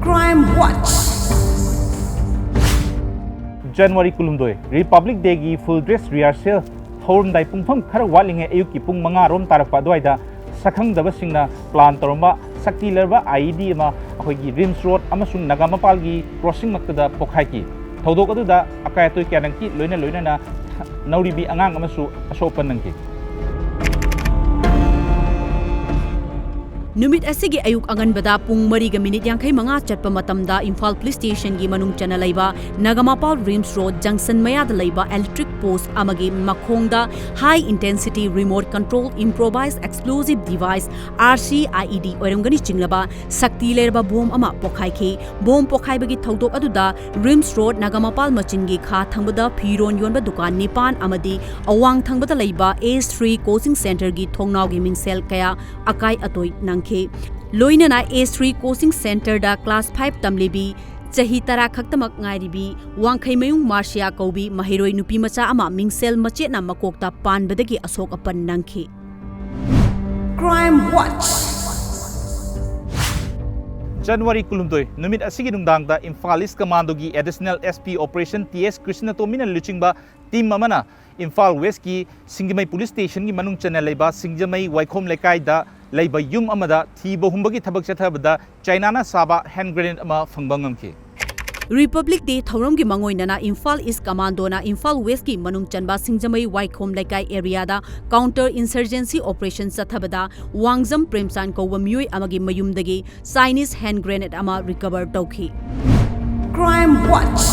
Crime Watch. ꯖꯅꯋꯥꯔꯤ ꯀꯨꯟꯍꯨꯝꯗꯣꯏ, ꯔꯤꯄꯕ꯭ꯂꯤꯛ ꯗꯦꯒꯤ ꯐꯨꯜ ꯗ꯭ꯔꯦꯁ ꯔꯤꯍꯔꯁꯦꯜ ꯍꯧꯔꯝꯗꯥꯏ ꯄꯨꯡꯐꯝ ꯈꯔ ꯋꯥꯠꯂꯤꯉꯩ ꯑꯌꯨꯛꯀꯤ ꯄꯨꯡ ꯃꯉꯥ ꯔꯣꯝ ꯇꯥꯔꯛꯄ ꯑꯗꯨꯋꯥꯏꯗ ꯁꯛꯈꯪꯗꯕꯁꯤꯡꯅ plan ꯇꯧꯔꯝꯕ ꯁꯛꯇꯤ ꯂꯩꯔꯕ I E D ꯑꯃ ꯑꯩꯈꯣꯏꯒꯤ ꯔꯤꯝꯁ ꯔꯣꯗ ꯑꯃꯁꯨꯡ ꯅꯥꯒꯥꯃꯄꯥꯜꯒꯤ crossing ꯃꯛꯇꯗ ꯄꯣꯈꯥꯏꯈꯤ꯫ ꯊꯧꯗꯣꯛ ꯑꯗꯨꯗ ꯑꯀꯥꯏ ꯑꯇꯣꯏ ꯀꯌꯥ ꯅꯪꯈꯤ, ꯂꯣꯏꯅ ꯂꯣꯏꯅꯅ ꯅꯧꯔꯤꯕꯤ ꯑꯉꯥꯡ ꯑꯃꯁꯨ ꯑꯁꯣꯛ ꯑꯄꯟ ꯅꯪꯈꯤ꯫ ꯅꯨꯃꯤꯠ ꯑꯁꯤꯒꯤ ꯑꯌꯨꯛ ꯑꯉꯟꯕꯗ ꯄꯨꯡ ꯃꯔꯤꯒ ꯃꯤꯅꯤꯠ ꯌꯥꯡꯈꯩ ꯃꯉꯥ ꯆꯠꯄ ꯃꯇꯝꯗ ꯏꯝꯐꯥꯜ ꯄꯨꯂꯤꯁ ꯁ꯭ꯇꯦꯁꯟꯒꯤ ꯃꯅꯨꯡ ꯆꯟꯅ ꯂꯩꯕ ꯅꯥꯒꯥꯃꯄꯥꯜ ꯔꯤꯝꯁ ꯔꯣꯗ ꯖꯪꯁꯟ ꯃꯌꯥꯗ ꯂꯩꯕ electric post ꯑꯃꯒꯤ ꯃꯈꯣꯡꯗ high intensity remote control improvised explosive device, R C I E D ꯑꯣꯏꯔꯝꯒꯅꯤ ꯆꯤꯡꯂꯕ ꯁꯛꯇꯤ ꯂꯩꯔꯕ ꯕꯣꯝ ꯑꯃ ꯄꯣꯈꯥꯏꯈꯤ꯫ ꯕꯣꯝ ꯄꯣꯈꯥꯏꯕꯒꯤ ꯊꯧꯗꯣꯛ ꯑꯗꯨꯗ ꯔꯤꯝꯁ ꯔꯣꯗ ꯅꯥꯒꯥꯃꯄꯥꯜ ꯃꯆꯤꯟꯒꯤ ꯈꯥ ꯊꯪꯕꯗ ꯐꯤꯔꯣꯟ ꯌꯣꯟꯕ ꯗꯨꯀꯥꯟ ꯅꯤꯄꯥꯟ ꯑꯃꯗꯤ ꯑꯋꯥꯡ ꯊꯪꯕꯗ ꯂꯩꯕ S three coaching centreꯒꯤ ꯊꯣꯡꯅꯥꯎꯒꯤ ꯃꯤꯡꯁꯦꯜ ꯀꯌꯥ ꯑꯀꯥꯏ ꯑꯇꯣꯏ ꯅꯪꯈꯤ꯫ ꯂꯣꯏꯅꯅ S three coaching centreꯗ class five ꯇꯝꯂꯤꯕꯤ, ꯆꯍꯤ ꯇꯔꯥ ꯈꯛꯇꯃꯛ ꯉꯥꯏꯔꯤꯕꯤ ꯋꯥꯡꯈꯩꯃꯌꯨꯝ ꯃꯥꯔꯁꯤꯌꯥ ꯀꯧꯕꯤ ꯃꯍꯩꯔꯣꯏ ꯅꯨꯄꯤ ꯃꯆꯥ ꯑꯃ ꯃꯤꯡꯁꯦꯜ ꯃꯆꯦꯠꯅ ꯃꯀꯣꯛꯇ ꯄꯥꯟꯕꯗꯒꯤ ꯑꯁꯣꯛ ꯑꯄꯟ ꯅꯪꯈꯤ꯫ Crime Watch꯫ ꯖꯅꯋꯥꯔꯤ ꯀꯨꯟꯍꯨꯝꯗꯣꯏ ꯅꯨꯃꯤꯠ ꯑꯁꯤꯒꯤ ꯅꯨꯡꯗꯥꯡꯗ ꯏꯝꯐꯥꯜ ꯏꯁ ꯀꯃꯥꯟꯗꯣꯒꯤ Additional S P Operation T S ꯀ꯭ꯔꯤꯁꯅꯇꯣꯝꯕꯤꯅ ꯂꯨꯆꯤꯡꯕ team ꯑꯃꯅ ꯏꯝꯐꯥꯜ ꯋꯦꯁꯀꯤ ꯁꯤꯡꯖꯃꯩ ꯄꯨꯂꯤꯁ ꯁ꯭ꯇꯦꯁꯟꯒꯤ ꯃꯅꯨꯡ ꯆꯟꯅ ꯂꯩꯕ ꯁꯤꯡꯖꯃꯩ ꯋꯥꯏꯈꯣꯝ ꯂꯩꯀꯥꯏꯗ ꯂꯩꯕ ꯌꯨꯝ ꯑꯃꯗ ꯊꯤꯕ ꯍꯨꯝꯕꯒꯤ ꯊꯕꯛ ꯆꯠꯊꯕꯗ ꯆꯥꯏꯅꯥꯅ ꯁꯥꯕ hand grenade ꯑꯃ ꯐꯪꯕ ꯉꯝꯈꯤ꯫ Republic Day ꯊꯧꯔꯝꯒꯤ ꯃꯥꯡꯑꯣꯏꯅꯅ ꯏꯝꯐꯥꯜ ꯏꯁ ꯀꯃꯥꯟꯗꯣꯅ ꯏꯝꯐꯥꯜ ꯋꯦꯁꯀꯤ ꯃꯅꯨꯡ ꯆꯟꯕ ꯁꯤꯡꯖꯃꯩ ꯋꯥꯏꯈꯣꯝ ꯂꯩꯀꯥꯏ areaꯗ counter insurgency operation ꯆꯠꯊꯕꯗ ꯋꯥꯡꯖꯝ ꯄ꯭ꯔꯦꯝꯆꯥꯟ ꯀꯧꯕ ꯃꯤꯑꯣꯏ ꯑꯃꯒꯤ ꯃꯌꯨꯝꯗꯒꯤ Chinese hand grenade ꯑꯃ recover ꯇꯧꯈꯤ꯫ Crime Watch꯫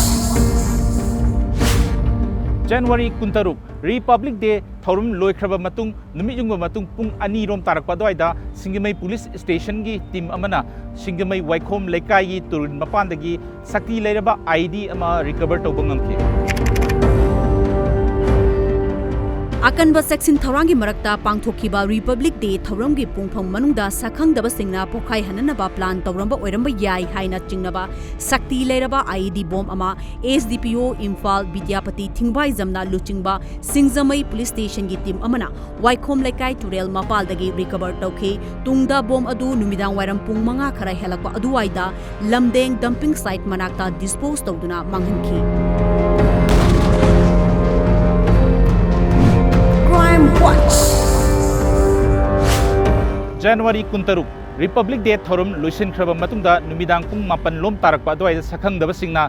ꯖꯅꯋꯥꯔꯤ ꯀꯨꯟꯇꯔꯨꯛ, Republic Day ꯊꯧꯔꯝ ꯂꯣꯏꯈ꯭ꯔꯕ ꯃꯇꯨꯡ, ꯅꯨꯃꯤꯠ ꯌꯨꯡꯕ ꯃꯇꯨꯡ ꯄꯨꯡ ꯑꯅꯤ ꯔꯣꯝ ꯇꯥꯔꯛꯄ ꯑꯗꯨꯋꯥꯏꯗ ꯁꯤꯡꯖꯃꯩ ꯄꯨꯂꯤꯁ ꯁ꯭ꯇꯦꯁꯟꯒꯤ team ꯑꯃꯅ ꯁꯤꯡꯖꯃꯩ ꯋꯥꯏꯈꯣꯝ ꯂꯩꯀꯥꯏꯒꯤ ꯇꯨꯔꯦꯜ ꯃꯄꯥꯟꯗꯒꯤ ꯁꯛꯇꯤ ꯂꯩꯔꯕ I E D ꯑꯃ recover ꯇꯧꯕ ꯉꯝꯈꯤ꯫ ꯑꯀꯟꯕ ꯆꯦꯛꯁꯤꯟ ꯊꯧꯔꯥꯡꯒꯤ ꯃꯔꯛꯇ ꯄꯥꯡꯊꯣꯛꯈꯤꯕ Republic Day ꯊꯧꯔꯝꯒꯤ ꯄꯨꯡꯐꯝ ꯃꯅꯨꯡꯗ ꯁꯛꯈꯪꯗꯕꯁꯤꯡꯅ ꯄꯣꯈꯥꯏꯍꯟꯅꯅꯕ plan ꯇꯧꯔꯝꯕ ꯑꯣꯏꯔꯝꯕ ꯌꯥꯏ ꯍꯥꯏꯅ ꯆꯤꯡꯅꯕ ꯁꯛꯇꯤ ꯂꯩꯔꯕ I E D ꯕꯣꯝ ꯑꯃ S D P O Imphal Bidyapati ꯊꯤꯡꯕꯥꯏꯖꯝꯅ ꯂꯨꯆꯤꯡꯕ ꯁꯤꯡꯖꯃꯩ ꯄꯨꯂꯤꯁ ꯁ꯭ꯇꯦꯁꯟꯒꯤ team ꯑꯃꯅ ꯋꯥꯏꯈꯣꯝ ꯂꯩꯀꯥꯏ ꯇꯨꯔꯦꯜ ꯃꯄꯥꯜꯗꯒꯤ recover ꯇꯧꯈꯤ꯫ ꯇꯨꯡꯗ ꯕꯣꯝ ꯑꯗꯨ ꯅꯨꯃꯤꯗꯥꯡ ꯋꯥꯏꯔꯝ ꯄꯨꯡ ꯃꯉꯥ ꯈꯔ ꯍꯦꯜꯂꯛꯄ ꯑꯗꯨꯋꯥꯏꯗ ꯂꯝꯗꯦꯡ dumping site ꯃꯅꯥꯛꯇ dispose ꯇꯧꯗꯨꯅ ꯃꯥꯡꯍꯟꯈꯤ꯫ January ꯀꯨꯟꯇꯔꯨꯛ, Republic Day ꯊꯧꯔꯝ ꯂꯣꯏꯁꯤꯟꯈ꯭ꯔꯕ ꯃꯇꯨꯡꯗ ꯅꯨꯃꯤꯗꯥꯡ ꯄꯨꯡ ꯃꯥꯄꯟ ꯂꯣꯝ ꯇꯥꯔꯛꯄ ꯑꯗꯨꯋꯥꯏꯗ ꯁꯛꯈꯪꯗꯕꯁꯤꯡꯅ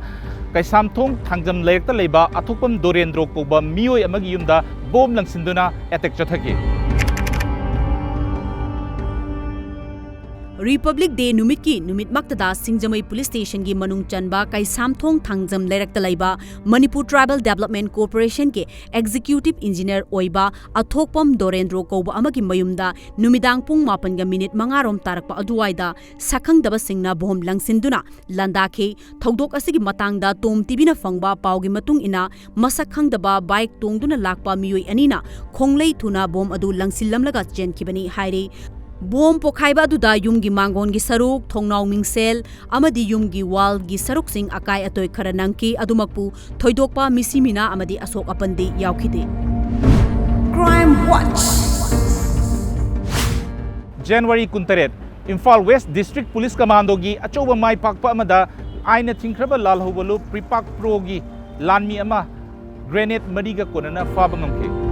ꯀꯩꯁꯥꯝꯊꯣꯡ ꯊꯥꯡꯖꯝ ꯂꯩꯔꯛꯇ ꯂꯩꯕ ꯑꯊꯣꯛꯄꯝ ꯗꯣꯔꯦꯟꯗ꯭ꯔꯣ ꯀꯧꯕ ꯃꯤꯑꯣꯏ ꯑꯃꯒꯤ ꯌꯨꯝꯗ ꯕꯣꯝ ꯂꯪꯁꯤꯟꯗꯨꯅ ꯑꯦꯇꯦꯛ ꯆꯠꯊꯈꯤ꯫ Republic Day ꯅꯨꯃꯤꯠꯀꯤ ꯅꯨꯃꯤꯠꯃꯛꯇꯗ ꯁꯤꯡꯖꯃꯩ ꯄꯨꯂꯤꯁ ꯁ꯭ꯇꯦꯁꯟꯒꯤ ꯃꯅꯨꯡ ꯆꯟꯕ ꯀꯩꯁꯥꯝꯊꯣꯡ ꯊꯥꯡꯖꯝ ꯂꯩꯔꯛꯇ ꯂꯩꯕ ꯃꯅꯤꯄꯨꯔ ꯇ꯭ꯔꯥꯏꯕꯦꯜ ꯗꯦꯕꯂꯞꯃꯦꯟ ꯀꯣꯔꯄꯣꯔꯦꯁꯟꯒꯤ ꯑꯦꯛꯖꯤꯀ꯭ꯌꯨꯇꯤꯚ ꯏꯟꯖꯤꯅꯤꯌꯔ ꯑꯣꯏꯕ ꯑꯊꯣꯛꯄꯝ ꯗꯣꯔꯦꯟꯗ꯭ꯔꯣ ꯀꯧꯕ ꯑꯃꯒꯤ ꯃꯌꯨꯝꯗ ꯅꯨꯃꯤꯗꯥꯡ ꯄꯨꯡ ꯃꯥꯄꯟꯒ ꯃꯤꯅꯤꯠ ꯃꯉꯥ ꯔꯣꯝ ꯇꯥꯔꯛꯄ ꯑꯗꯨꯋꯥꯏꯗ ꯁꯛꯈꯪꯗꯕꯁꯤꯡꯅ ꯕꯣꯝ ꯂꯪꯁꯤꯟꯗꯨꯅ ꯂꯥꯟꯗꯥꯈꯤ꯫ ꯊꯧꯗꯣꯛ ꯑꯁꯤꯒꯤ ꯃꯇꯥꯡꯗ ꯇꯣꯝ ꯇꯤꯚꯤꯅ ꯐꯪꯕ ꯄꯥꯎꯒꯤ ꯃꯇꯨꯡ ꯏꯟꯅ, ꯃꯁꯛ ꯈꯪꯗꯕ ꯕꯥꯏꯛ ꯇꯣꯡꯗꯨꯅ ꯂꯥꯛꯄ ꯃꯤꯑꯣꯏ ꯑꯅꯤꯅ ꯈꯣꯡꯂꯩ ꯊꯨꯅ ꯕꯣꯝ ꯑꯗꯨ ꯂꯪꯁꯤꯜꯂꯝꯂꯒ ꯆꯦꯟꯈꯤꯕꯅꯤ ꯍꯥꯏꯔꯤ꯫ ꯕꯣꯝ ꯄꯣꯈꯥꯏꯕ ꯑꯗꯨꯗ ꯌꯨꯝꯒꯤ ꯃꯥꯡꯒꯣꯟꯒꯤ ꯁꯔꯨꯛ, ꯊꯣꯡꯅꯥꯎ ꯃꯤꯡꯁꯦꯜ ꯑꯃꯗꯤ ꯌꯨꯝꯒꯤ ꯋꯥꯜꯒꯤ ꯁꯔꯨꯛꯁꯤꯡ ꯑꯀꯥꯏ ꯑꯇꯣꯏ ꯈꯔ ꯅꯪꯈꯤ꯫ ꯑꯗꯨꯃꯛꯄꯨ ꯊꯣꯏꯗꯣꯛꯄ ꯃꯤꯁꯤ ꯃꯤꯅꯥ ꯑꯃꯗꯤ ꯑꯁꯣꯛ ꯑꯄꯟꯗꯤ ꯌꯥꯎꯈꯤꯗꯦ꯫ Crime Watch꯫ January ꯀꯨꯟꯇꯔꯦꯠ, ꯏꯝꯐꯥꯜ ꯋꯦꯁ ꯗꯤꯁꯇ꯭ꯔꯤꯛ ꯄꯨꯂꯤꯁ ꯀꯃꯥꯟꯗꯣꯒꯤ ꯑꯆꯧꯕ ꯃꯥꯏ ꯄꯥꯛꯄ ꯑꯃꯗ ꯑꯥꯏꯟꯅ ꯊꯤꯡꯈ꯭ꯔꯕ ꯂꯥꯜꯍꯧꯕ ꯂꯨꯞ ꯄ꯭ꯔꯤꯄꯥꯛ ꯄ꯭ꯔꯣꯒꯤ ꯂꯥꯟꯃꯤ ꯑꯃ ꯒ꯭ꯔꯦꯅꯦꯗ ꯃꯔꯤꯒ ꯀꯣꯟꯅꯅ ꯐꯥꯕ ꯉꯝꯈꯤ꯫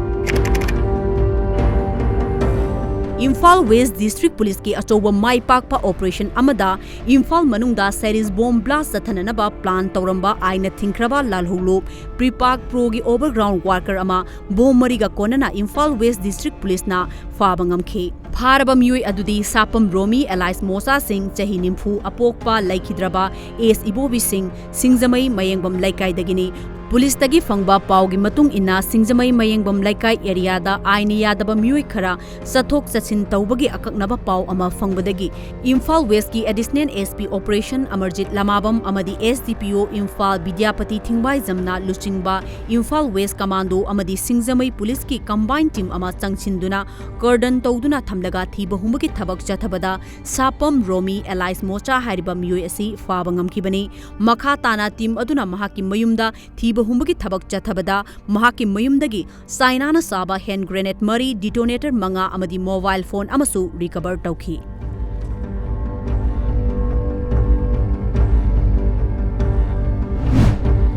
ꯏꯝꯐꯥꯜ ꯋꯦꯁ ꯗꯤꯁꯇ꯭ꯔꯤꯛ ꯄꯨꯂꯤꯁꯀꯤ ꯑꯆꯧꯕ ꯃꯥꯏ ꯄꯥꯛꯄ ꯑꯣꯄꯔꯦꯁꯟ ꯑꯃꯗ ꯏꯝꯐꯥꯜ ꯃꯅꯨꯡꯗ ꯁꯦꯔꯤꯁ ꯕꯣꯝ ꯕ꯭ꯂꯥꯁ ꯆꯠꯊꯅꯅꯕ ꯄ꯭ꯂꯥꯟ ꯇꯧꯔꯝꯕ ꯑꯥꯏꯟꯅ ꯊꯤꯡꯈ꯭ꯔꯕ ꯂꯥꯜꯍꯧ ꯂꯨꯞ ꯄ꯭ꯔꯤꯄꯥꯛ ꯄ꯭ꯔꯣꯒꯤ ꯑꯣꯚꯔꯒ꯭ꯔꯥꯎꯟ ꯋꯥꯔꯀꯔ ꯑꯃ ꯕꯣꯝ ꯃꯔꯤꯒ ꯀꯣꯟꯅꯅ ꯏꯝꯐꯥꯜ ꯋꯦꯁ ꯗꯤꯁꯇ꯭ꯔꯤꯛ ꯄꯨꯂꯤꯁꯅ ꯐꯥꯕ ꯉꯝꯈꯤ꯫ ꯐꯥꯔꯕ ꯃꯤꯑꯣꯏ ꯑꯗꯨꯗꯤ ꯁꯥꯄꯝ ꯔꯣꯃꯤ ꯑꯦꯂꯥꯏꯁ ꯃꯣꯁꯥ ꯁꯤꯡ, ꯆꯍꯤ ꯅꯤꯐꯨ, ꯑꯄꯣꯛꯄ ꯂꯩꯈꯤꯗ꯭ꯔꯕ ꯑꯦꯁ ꯏꯕꯣꯕꯤ ꯁꯤꯡ, ꯁꯤꯡꯖꯃꯩ ꯃꯌꯦꯡꯕꯝ ꯂꯩꯀꯥꯏꯗꯒꯤꯅꯤ꯫ ꯄꯨꯂꯤꯁꯇꯒꯤ ꯐꯪꯕ ꯄꯥꯎꯒꯤ ꯃꯇꯨꯡ ꯏꯟꯅ, ꯁꯤꯡꯖꯃꯩ ꯃꯌꯦꯡꯕꯝ ꯂꯩꯀꯥꯏ ꯑꯦꯔꯤꯌꯥꯗ ꯑꯥꯏꯟꯅ ꯌꯥꯗꯕ ꯃꯤꯑꯣꯏ ꯈꯔ ꯆꯠꯊꯣꯛ ꯆꯠꯁꯤꯟ ꯇꯧꯕꯒꯤ ꯑꯀꯛꯅꯕ ꯄꯥꯎ ꯑꯃ ꯐꯪꯕꯗꯒꯤ ꯏꯝꯐꯥꯜ ꯋꯦꯁꯀꯤ additional S P operation Amarjeet ꯂꯃꯥꯕꯝ ꯑꯃꯗꯤ ꯑꯦꯁ ꯗꯤ ꯄꯤ ꯑꯣ ꯏꯝꯐꯥꯜ ꯕꯤꯗ꯭ꯌꯥꯄꯇꯤ ꯊꯤꯡꯕꯥꯏꯖꯝꯅ ꯂꯨꯆꯤꯡꯕ ꯏꯝꯐꯥꯜ ꯋꯦꯁ ꯀꯃꯥꯟꯗꯣ ꯑꯃꯗꯤ ꯁꯤꯡꯖꯃꯩ ꯄꯨꯂꯤꯁꯀꯤ ꯀꯝꯕꯥꯏꯟ ꯇꯤꯝ ꯑꯃ ꯆꯪꯁꯤꯟꯗꯨꯅ ꯀꯔꯗꯟ ꯇꯧꯗꯨꯅ ꯊꯝꯂꯒ ꯊꯤꯕ ꯍꯨꯝꯕꯒꯤ ꯊꯕꯛ ꯆꯠꯊꯕꯗ ꯁꯥꯄꯝ ꯔꯣꯃꯤ ꯑꯦꯂꯥꯏꯁ ꯃꯣꯆꯥ ꯍꯥꯏꯔꯤꯕ ꯃꯤꯑꯣꯏ ꯑꯁꯤ ꯐꯥꯕ ꯉꯝꯈꯤꯕꯅꯤ꯫ ꯃꯈꯥ ꯇꯥꯅ ꯇꯤꯝ ꯑꯗꯨꯅ ꯃꯍꯥꯛꯀꯤ ꯃꯌꯨꯝꯗ ꯊꯤꯕ ꯍꯨꯝꯕꯒꯤ ꯊꯕꯛ ꯆꯠꯊꯕꯗ ꯃꯍꯥꯛꯀꯤ ꯃꯌꯨꯝꯗꯒꯤ ꯆꯥꯏꯅꯥꯅ ꯁꯥꯕ ꯍꯦꯟ ꯒ꯭ꯔꯦꯅꯦꯗ ꯃꯔꯤ, ꯗꯤꯇꯣꯅꯦꯇꯔ ꯃꯉꯥ ꯑꯃꯗꯤ ꯃꯣꯕꯥꯏꯜ ꯐꯣꯟ ꯑꯃꯁꯨ ꯔꯤꯀꯚꯔ ꯇꯧꯈꯤ꯫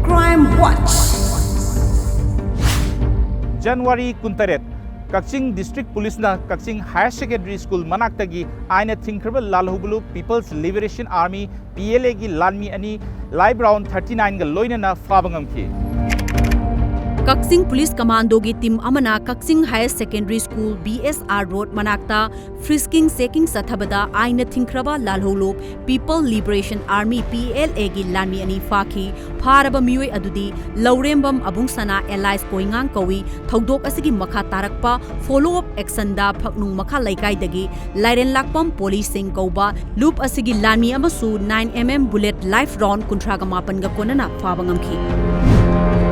Crime Watch꯫ January ꯀꯨꯟꯇꯔꯦꯠ, ꯀꯛꯆꯤꯡ ꯗꯤꯁꯇ꯭ꯔꯤꯛ ꯄꯨꯂꯤꯁꯅ ꯀꯛꯆꯤꯡ ꯍꯥꯌꯔ ꯁꯦꯀꯦꯟꯗꯔꯤ ꯁ꯭ꯀꯨꯜ ꯃꯅꯥꯛꯇꯒꯤ ꯑꯥꯏꯟꯅ ꯊꯤꯡꯈ꯭ꯔꯕ ꯂꯥꯜꯍꯧꯕ ꯂꯨꯞ people's liberation army, P L ꯑꯦꯒꯤ ꯂꯥꯟꯃꯤ ꯑꯅꯤ ꯂꯥꯏꯐ ꯔꯥꯎꯟ ꯊꯥꯔꯇꯤ ꯅꯥꯏꯟꯒ ꯂꯣꯏꯅꯅ ꯐꯥꯕ ꯉꯝꯈꯤ꯫ ꯀꯛꯆꯤꯡ ꯄꯨꯂꯤꯁ ꯀꯃꯥꯟꯗꯣꯒꯤ ꯇꯤꯝ ꯑꯃꯅ ꯀꯛꯆꯤꯡ ꯍꯥꯌꯔ ꯁꯦꯀꯦꯟꯗꯔꯤ ꯁ꯭ꯀꯨꯜ, ꯕꯤ ꯑꯦꯁ ꯑꯥꯔ ꯔꯣꯗ ꯃꯅꯥꯛꯇ ꯐ꯭ꯔꯤꯁꯀꯤꯡ ꯆꯦꯀꯤꯡ ꯆꯠꯊꯕꯗ ꯑꯥꯏꯟꯅ ꯊꯤꯡꯈ꯭ꯔꯕ ꯂꯥꯜꯍꯧ ꯂꯨꯞ people liberation army, P L ꯑꯦꯒꯤ ꯂꯥꯟꯃꯤ ꯑꯅꯤ ꯐꯥꯈꯤ꯫ ꯐꯥꯔꯕ ꯃꯤꯑꯣꯏ ꯑꯗꯨꯗꯤ ꯂꯧꯔꯦꯝꯕꯝ ꯑꯕꯨꯡꯁꯅꯥ ꯑꯦꯂꯥꯏꯁ ꯀꯣꯏꯉꯥꯡ ꯀꯧꯏ꯫ ꯊꯧꯗꯣꯛ ꯑꯁꯤꯒꯤ ꯃꯈꯥ ꯇꯥꯔꯛꯄ ꯐꯣꯂꯣ ꯑꯞ ꯑꯦꯛꯁꯟꯗ ꯐꯛꯅꯨꯡ ꯃꯈꯥ ꯂꯩꯀꯥꯏꯗꯒꯤ ꯂꯥꯏꯔꯦꯟ ꯂꯥꯛꯄꯝ ꯄꯣꯂꯤ ꯁꯤꯡ ꯀꯧꯕ ꯂꯨꯞ ꯑꯁꯤꯒꯤ ꯂꯥꯟꯃꯤ ꯑꯃꯁꯨ nine M M bullet live round ꯀꯨꯟꯊ꯭ꯔꯥꯒ ꯃꯥꯄꯟꯒ ꯀꯣꯟꯅꯅ ꯐꯥꯕ ꯉꯝꯈꯤ꯫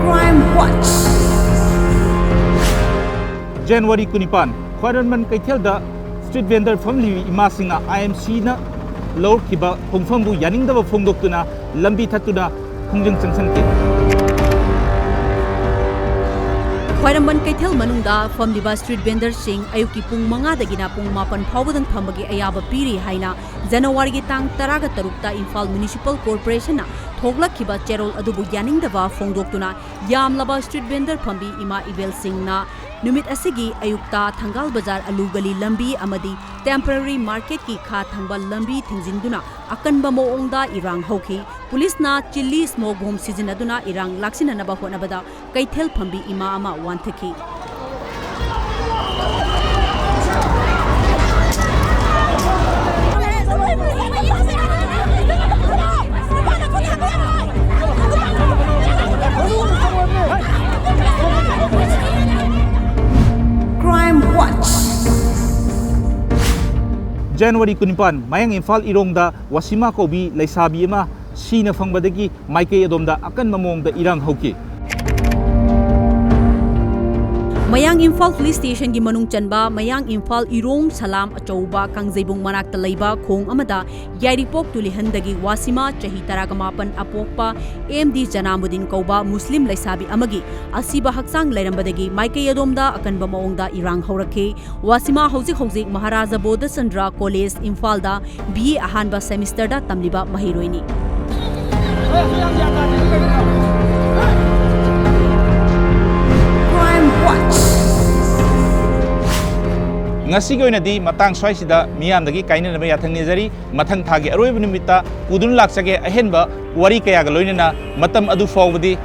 Crime Watch꯫ ꯖꯅꯋꯥꯔꯤ ꯀꯨꯟꯅꯤꯄꯥꯟ, ꯈ꯭ꯋꯥꯏꯔꯝꯕꯟ ꯀꯩꯊꯦꯜꯗ ꯁ꯭ꯇ꯭ꯔꯤꯠ ꯚꯦꯟꯗꯔ ꯐꯝꯂꯤꯕ ꯏꯃꯥꯁꯤꯡꯅ ꯑꯥꯏ ꯑꯦꯝ ꯁꯤꯅ ꯂꯧꯔꯛꯈꯤꯕ ꯈꯣꯡꯐꯝꯕꯨ ꯌꯥꯅꯤꯡꯗꯕ ꯐꯣꯡꯗꯣꯛꯇꯨꯅ ꯂꯝꯕꯤ ꯊꯠꯇꯨꯅ ꯈꯣꯡꯖꯪ ꯆꯪꯁꯤꯟꯈꯤ꯫ ꯈ꯭ꯋꯥꯏꯔꯝꯕꯟ ꯀꯩꯊꯦꯜ ꯃꯅꯨꯡꯗ ꯐꯝꯂꯤꯕ ꯁ꯭ꯇ꯭ꯔꯤꯠ ꯚꯦꯟꯗꯔꯁꯤꯡ ꯑꯌꯨꯛꯀꯤ ꯄꯨꯡ ꯃꯉꯥꯗꯒꯤꯅ ꯄꯨꯡ ꯃꯥꯄꯟ ꯐꯥꯎꯕꯗꯪ ꯐꯝꯕꯒꯤ ꯑꯌꯥꯕ ꯄꯤꯔꯤ ꯍꯥꯏꯅ ꯖꯅꯋꯥꯔꯤꯒꯤ ꯇꯥꯡ ꯇꯔꯥꯒ ꯇꯔꯨꯛꯇ ꯏꯝꯐꯥꯜ ꯃ꯭ꯌꯨꯅꯤꯁꯤꯄꯥꯜ ꯀꯣꯔꯄꯣꯔꯦꯁꯟꯅ ꯊꯣꯛꯂꯛꯈꯤꯕ ꯆꯦꯔꯣꯜ ꯑꯗꯨꯕꯨ ꯌꯥꯅꯤꯡꯗꯕ ꯐꯣꯡꯗꯣꯛꯇꯨꯅ ꯌꯥꯝꯂꯕ ꯁ꯭ꯇ꯭ꯔꯤꯠ ꯚꯦꯟꯗꯔ ꯐꯝꯕꯤ ꯏꯃꯥ ꯏꯕꯦꯜꯁꯤꯡꯅ ꯅꯨꯃꯤꯠ ꯑꯁꯤꯒꯤ ꯑꯌꯨꯛꯇ ꯊꯪꯒꯥꯜ ꯕꯖꯥꯔ ꯑꯂꯨ ꯒꯂꯤ ꯂꯝꯕꯤ ꯑꯃꯗꯤ ꯇꯦꯝꯄꯔꯔꯤ ꯃꯥꯔꯀꯦꯠꯀꯤ ꯈꯥ ꯊꯪꯕ ꯂꯝꯕꯤ ꯊꯤꯡꯖꯤꯟꯗꯨꯅ ꯑꯀꯟꯕ ꯃꯑꯣꯡꯗ ꯏꯔꯥꯡ ꯍꯧꯈꯤ꯫ ꯄꯨꯂꯤꯁꯅ ꯆꯤꯜꯂꯤ ꯁ꯭ꯃꯣꯛ ꯕꯣꯝ ꯁꯤꯖꯤꯟꯅꯗꯨꯅ ꯏꯔꯥꯡ ꯂꯥꯛꯁꯤꯟꯅꯅꯕ ꯍꯣꯠꯅꯕꯗ ꯀꯩꯊꯦꯜ ꯐꯝꯕꯤ ꯏꯃꯥ ꯑꯃ ꯋꯥꯟꯊꯈꯤ꯫ Crime Watch. ꯖꯅꯋꯥꯔꯤ ꯀꯨꯟꯅꯤꯄꯥꯟ, ꯃꯌꯥꯡ ꯏꯝꯐꯥꯜ ꯏꯔꯣꯡꯗ ꯋꯥꯁꯤꯃꯥ ꯀꯧꯕꯤ ꯂꯩꯁꯥꯕꯤ ꯑꯃ ꯁꯤꯅ ꯐꯪꯕꯗꯒꯤ ꯃꯥꯏꯀꯩ ꯑꯗꯣꯝꯗ ꯑꯀꯟꯕ ꯃꯑꯣꯡꯗ ꯏꯔꯥꯡ ꯍꯧꯈꯤ꯫ ꯃꯌꯥꯡ ꯏꯝꯐꯥꯜ ꯄꯨꯂꯤꯁ ꯁ꯭ꯇꯦꯁꯟꯒꯤ ꯃꯅꯨꯡ ꯆꯟꯕ ꯃꯌꯥꯡ ꯏꯝꯐꯥꯜ ꯏꯔꯣꯡ ꯁꯂꯥꯝ ꯑꯆꯧꯕ ꯀꯥꯡꯖꯩꯕꯨꯡ ꯃꯅꯥꯛꯇ ꯂꯩꯕ ꯈꯣꯡ ꯑꯃꯗ ꯌꯥꯏꯔꯤꯄꯣꯛ ꯇꯨꯂꯤꯍꯟꯗꯒꯤ ꯋꯥꯁꯤꯃꯥ ꯆꯍꯤ ꯇꯔꯥꯒ ꯃꯥꯄꯟ ꯑꯄꯣꯛꯄ ꯑꯦꯝ ꯗꯤ ꯖꯅꯥꯃꯨꯗꯤꯟ ꯀꯧꯕ ꯃꯨꯁꯂꯤꯝ ꯂꯩꯁꯥꯕꯤ ꯑꯃꯒꯤ ꯑꯁꯤꯕ ꯍꯛꯆꯥꯡ ꯂꯩꯔꯝꯕꯗꯒꯤ ꯃꯥꯏꯀꯩ ꯑꯗꯣꯝꯗ ꯑꯀꯟꯕ ꯃꯑꯣꯡꯗ ꯏꯔꯥꯡ ꯍꯧꯔꯛꯈꯤ꯫ ꯋꯥꯁꯤꯃꯥ ꯍꯧꯖꯤꯛ ꯍꯧꯖꯤꯛ ꯃꯍꯥꯔꯥꯖꯥ ꯕꯣꯙꯆꯟꯗ꯭ꯔ ꯀꯣꯂꯦꯖ ꯏꯝꯐꯥꯜꯗ ꯕꯤ ꯑꯦ ꯑꯍꯥꯟꯕ ꯁꯦꯃꯤꯁꯇꯔꯗ ꯇꯝꯂꯤꯕ ꯃꯍꯩꯔꯣꯏꯅꯤ꯫ Crime Watch. ꯉꯁꯤꯒꯤ ꯑꯣꯏꯅꯗꯤ ꯃꯇꯥꯡ ꯁ꯭ꯋꯥꯏꯁꯤꯗ ꯃꯤꯌꯥꯝꯗꯒꯤ ꯀꯥꯏꯅꯅꯕ ꯌꯥꯊꯪ ꯅꯤꯖꯔꯤ꯫ ꯃꯊꯪ ꯊꯥꯒꯤ ꯑꯔꯣꯏꯕ ꯅꯨꯃꯤꯠꯇ ꯄꯨꯗꯨꯅ ꯂꯥꯛꯆꯒꯦ ꯑꯍꯦꯟꯕ ꯋꯥꯔꯤ ꯀꯌꯥꯒ ꯂꯣꯏꯅꯅ꯫ ꯃꯇꯝ ꯑꯗꯨ ꯐꯥꯎꯕꯗꯤ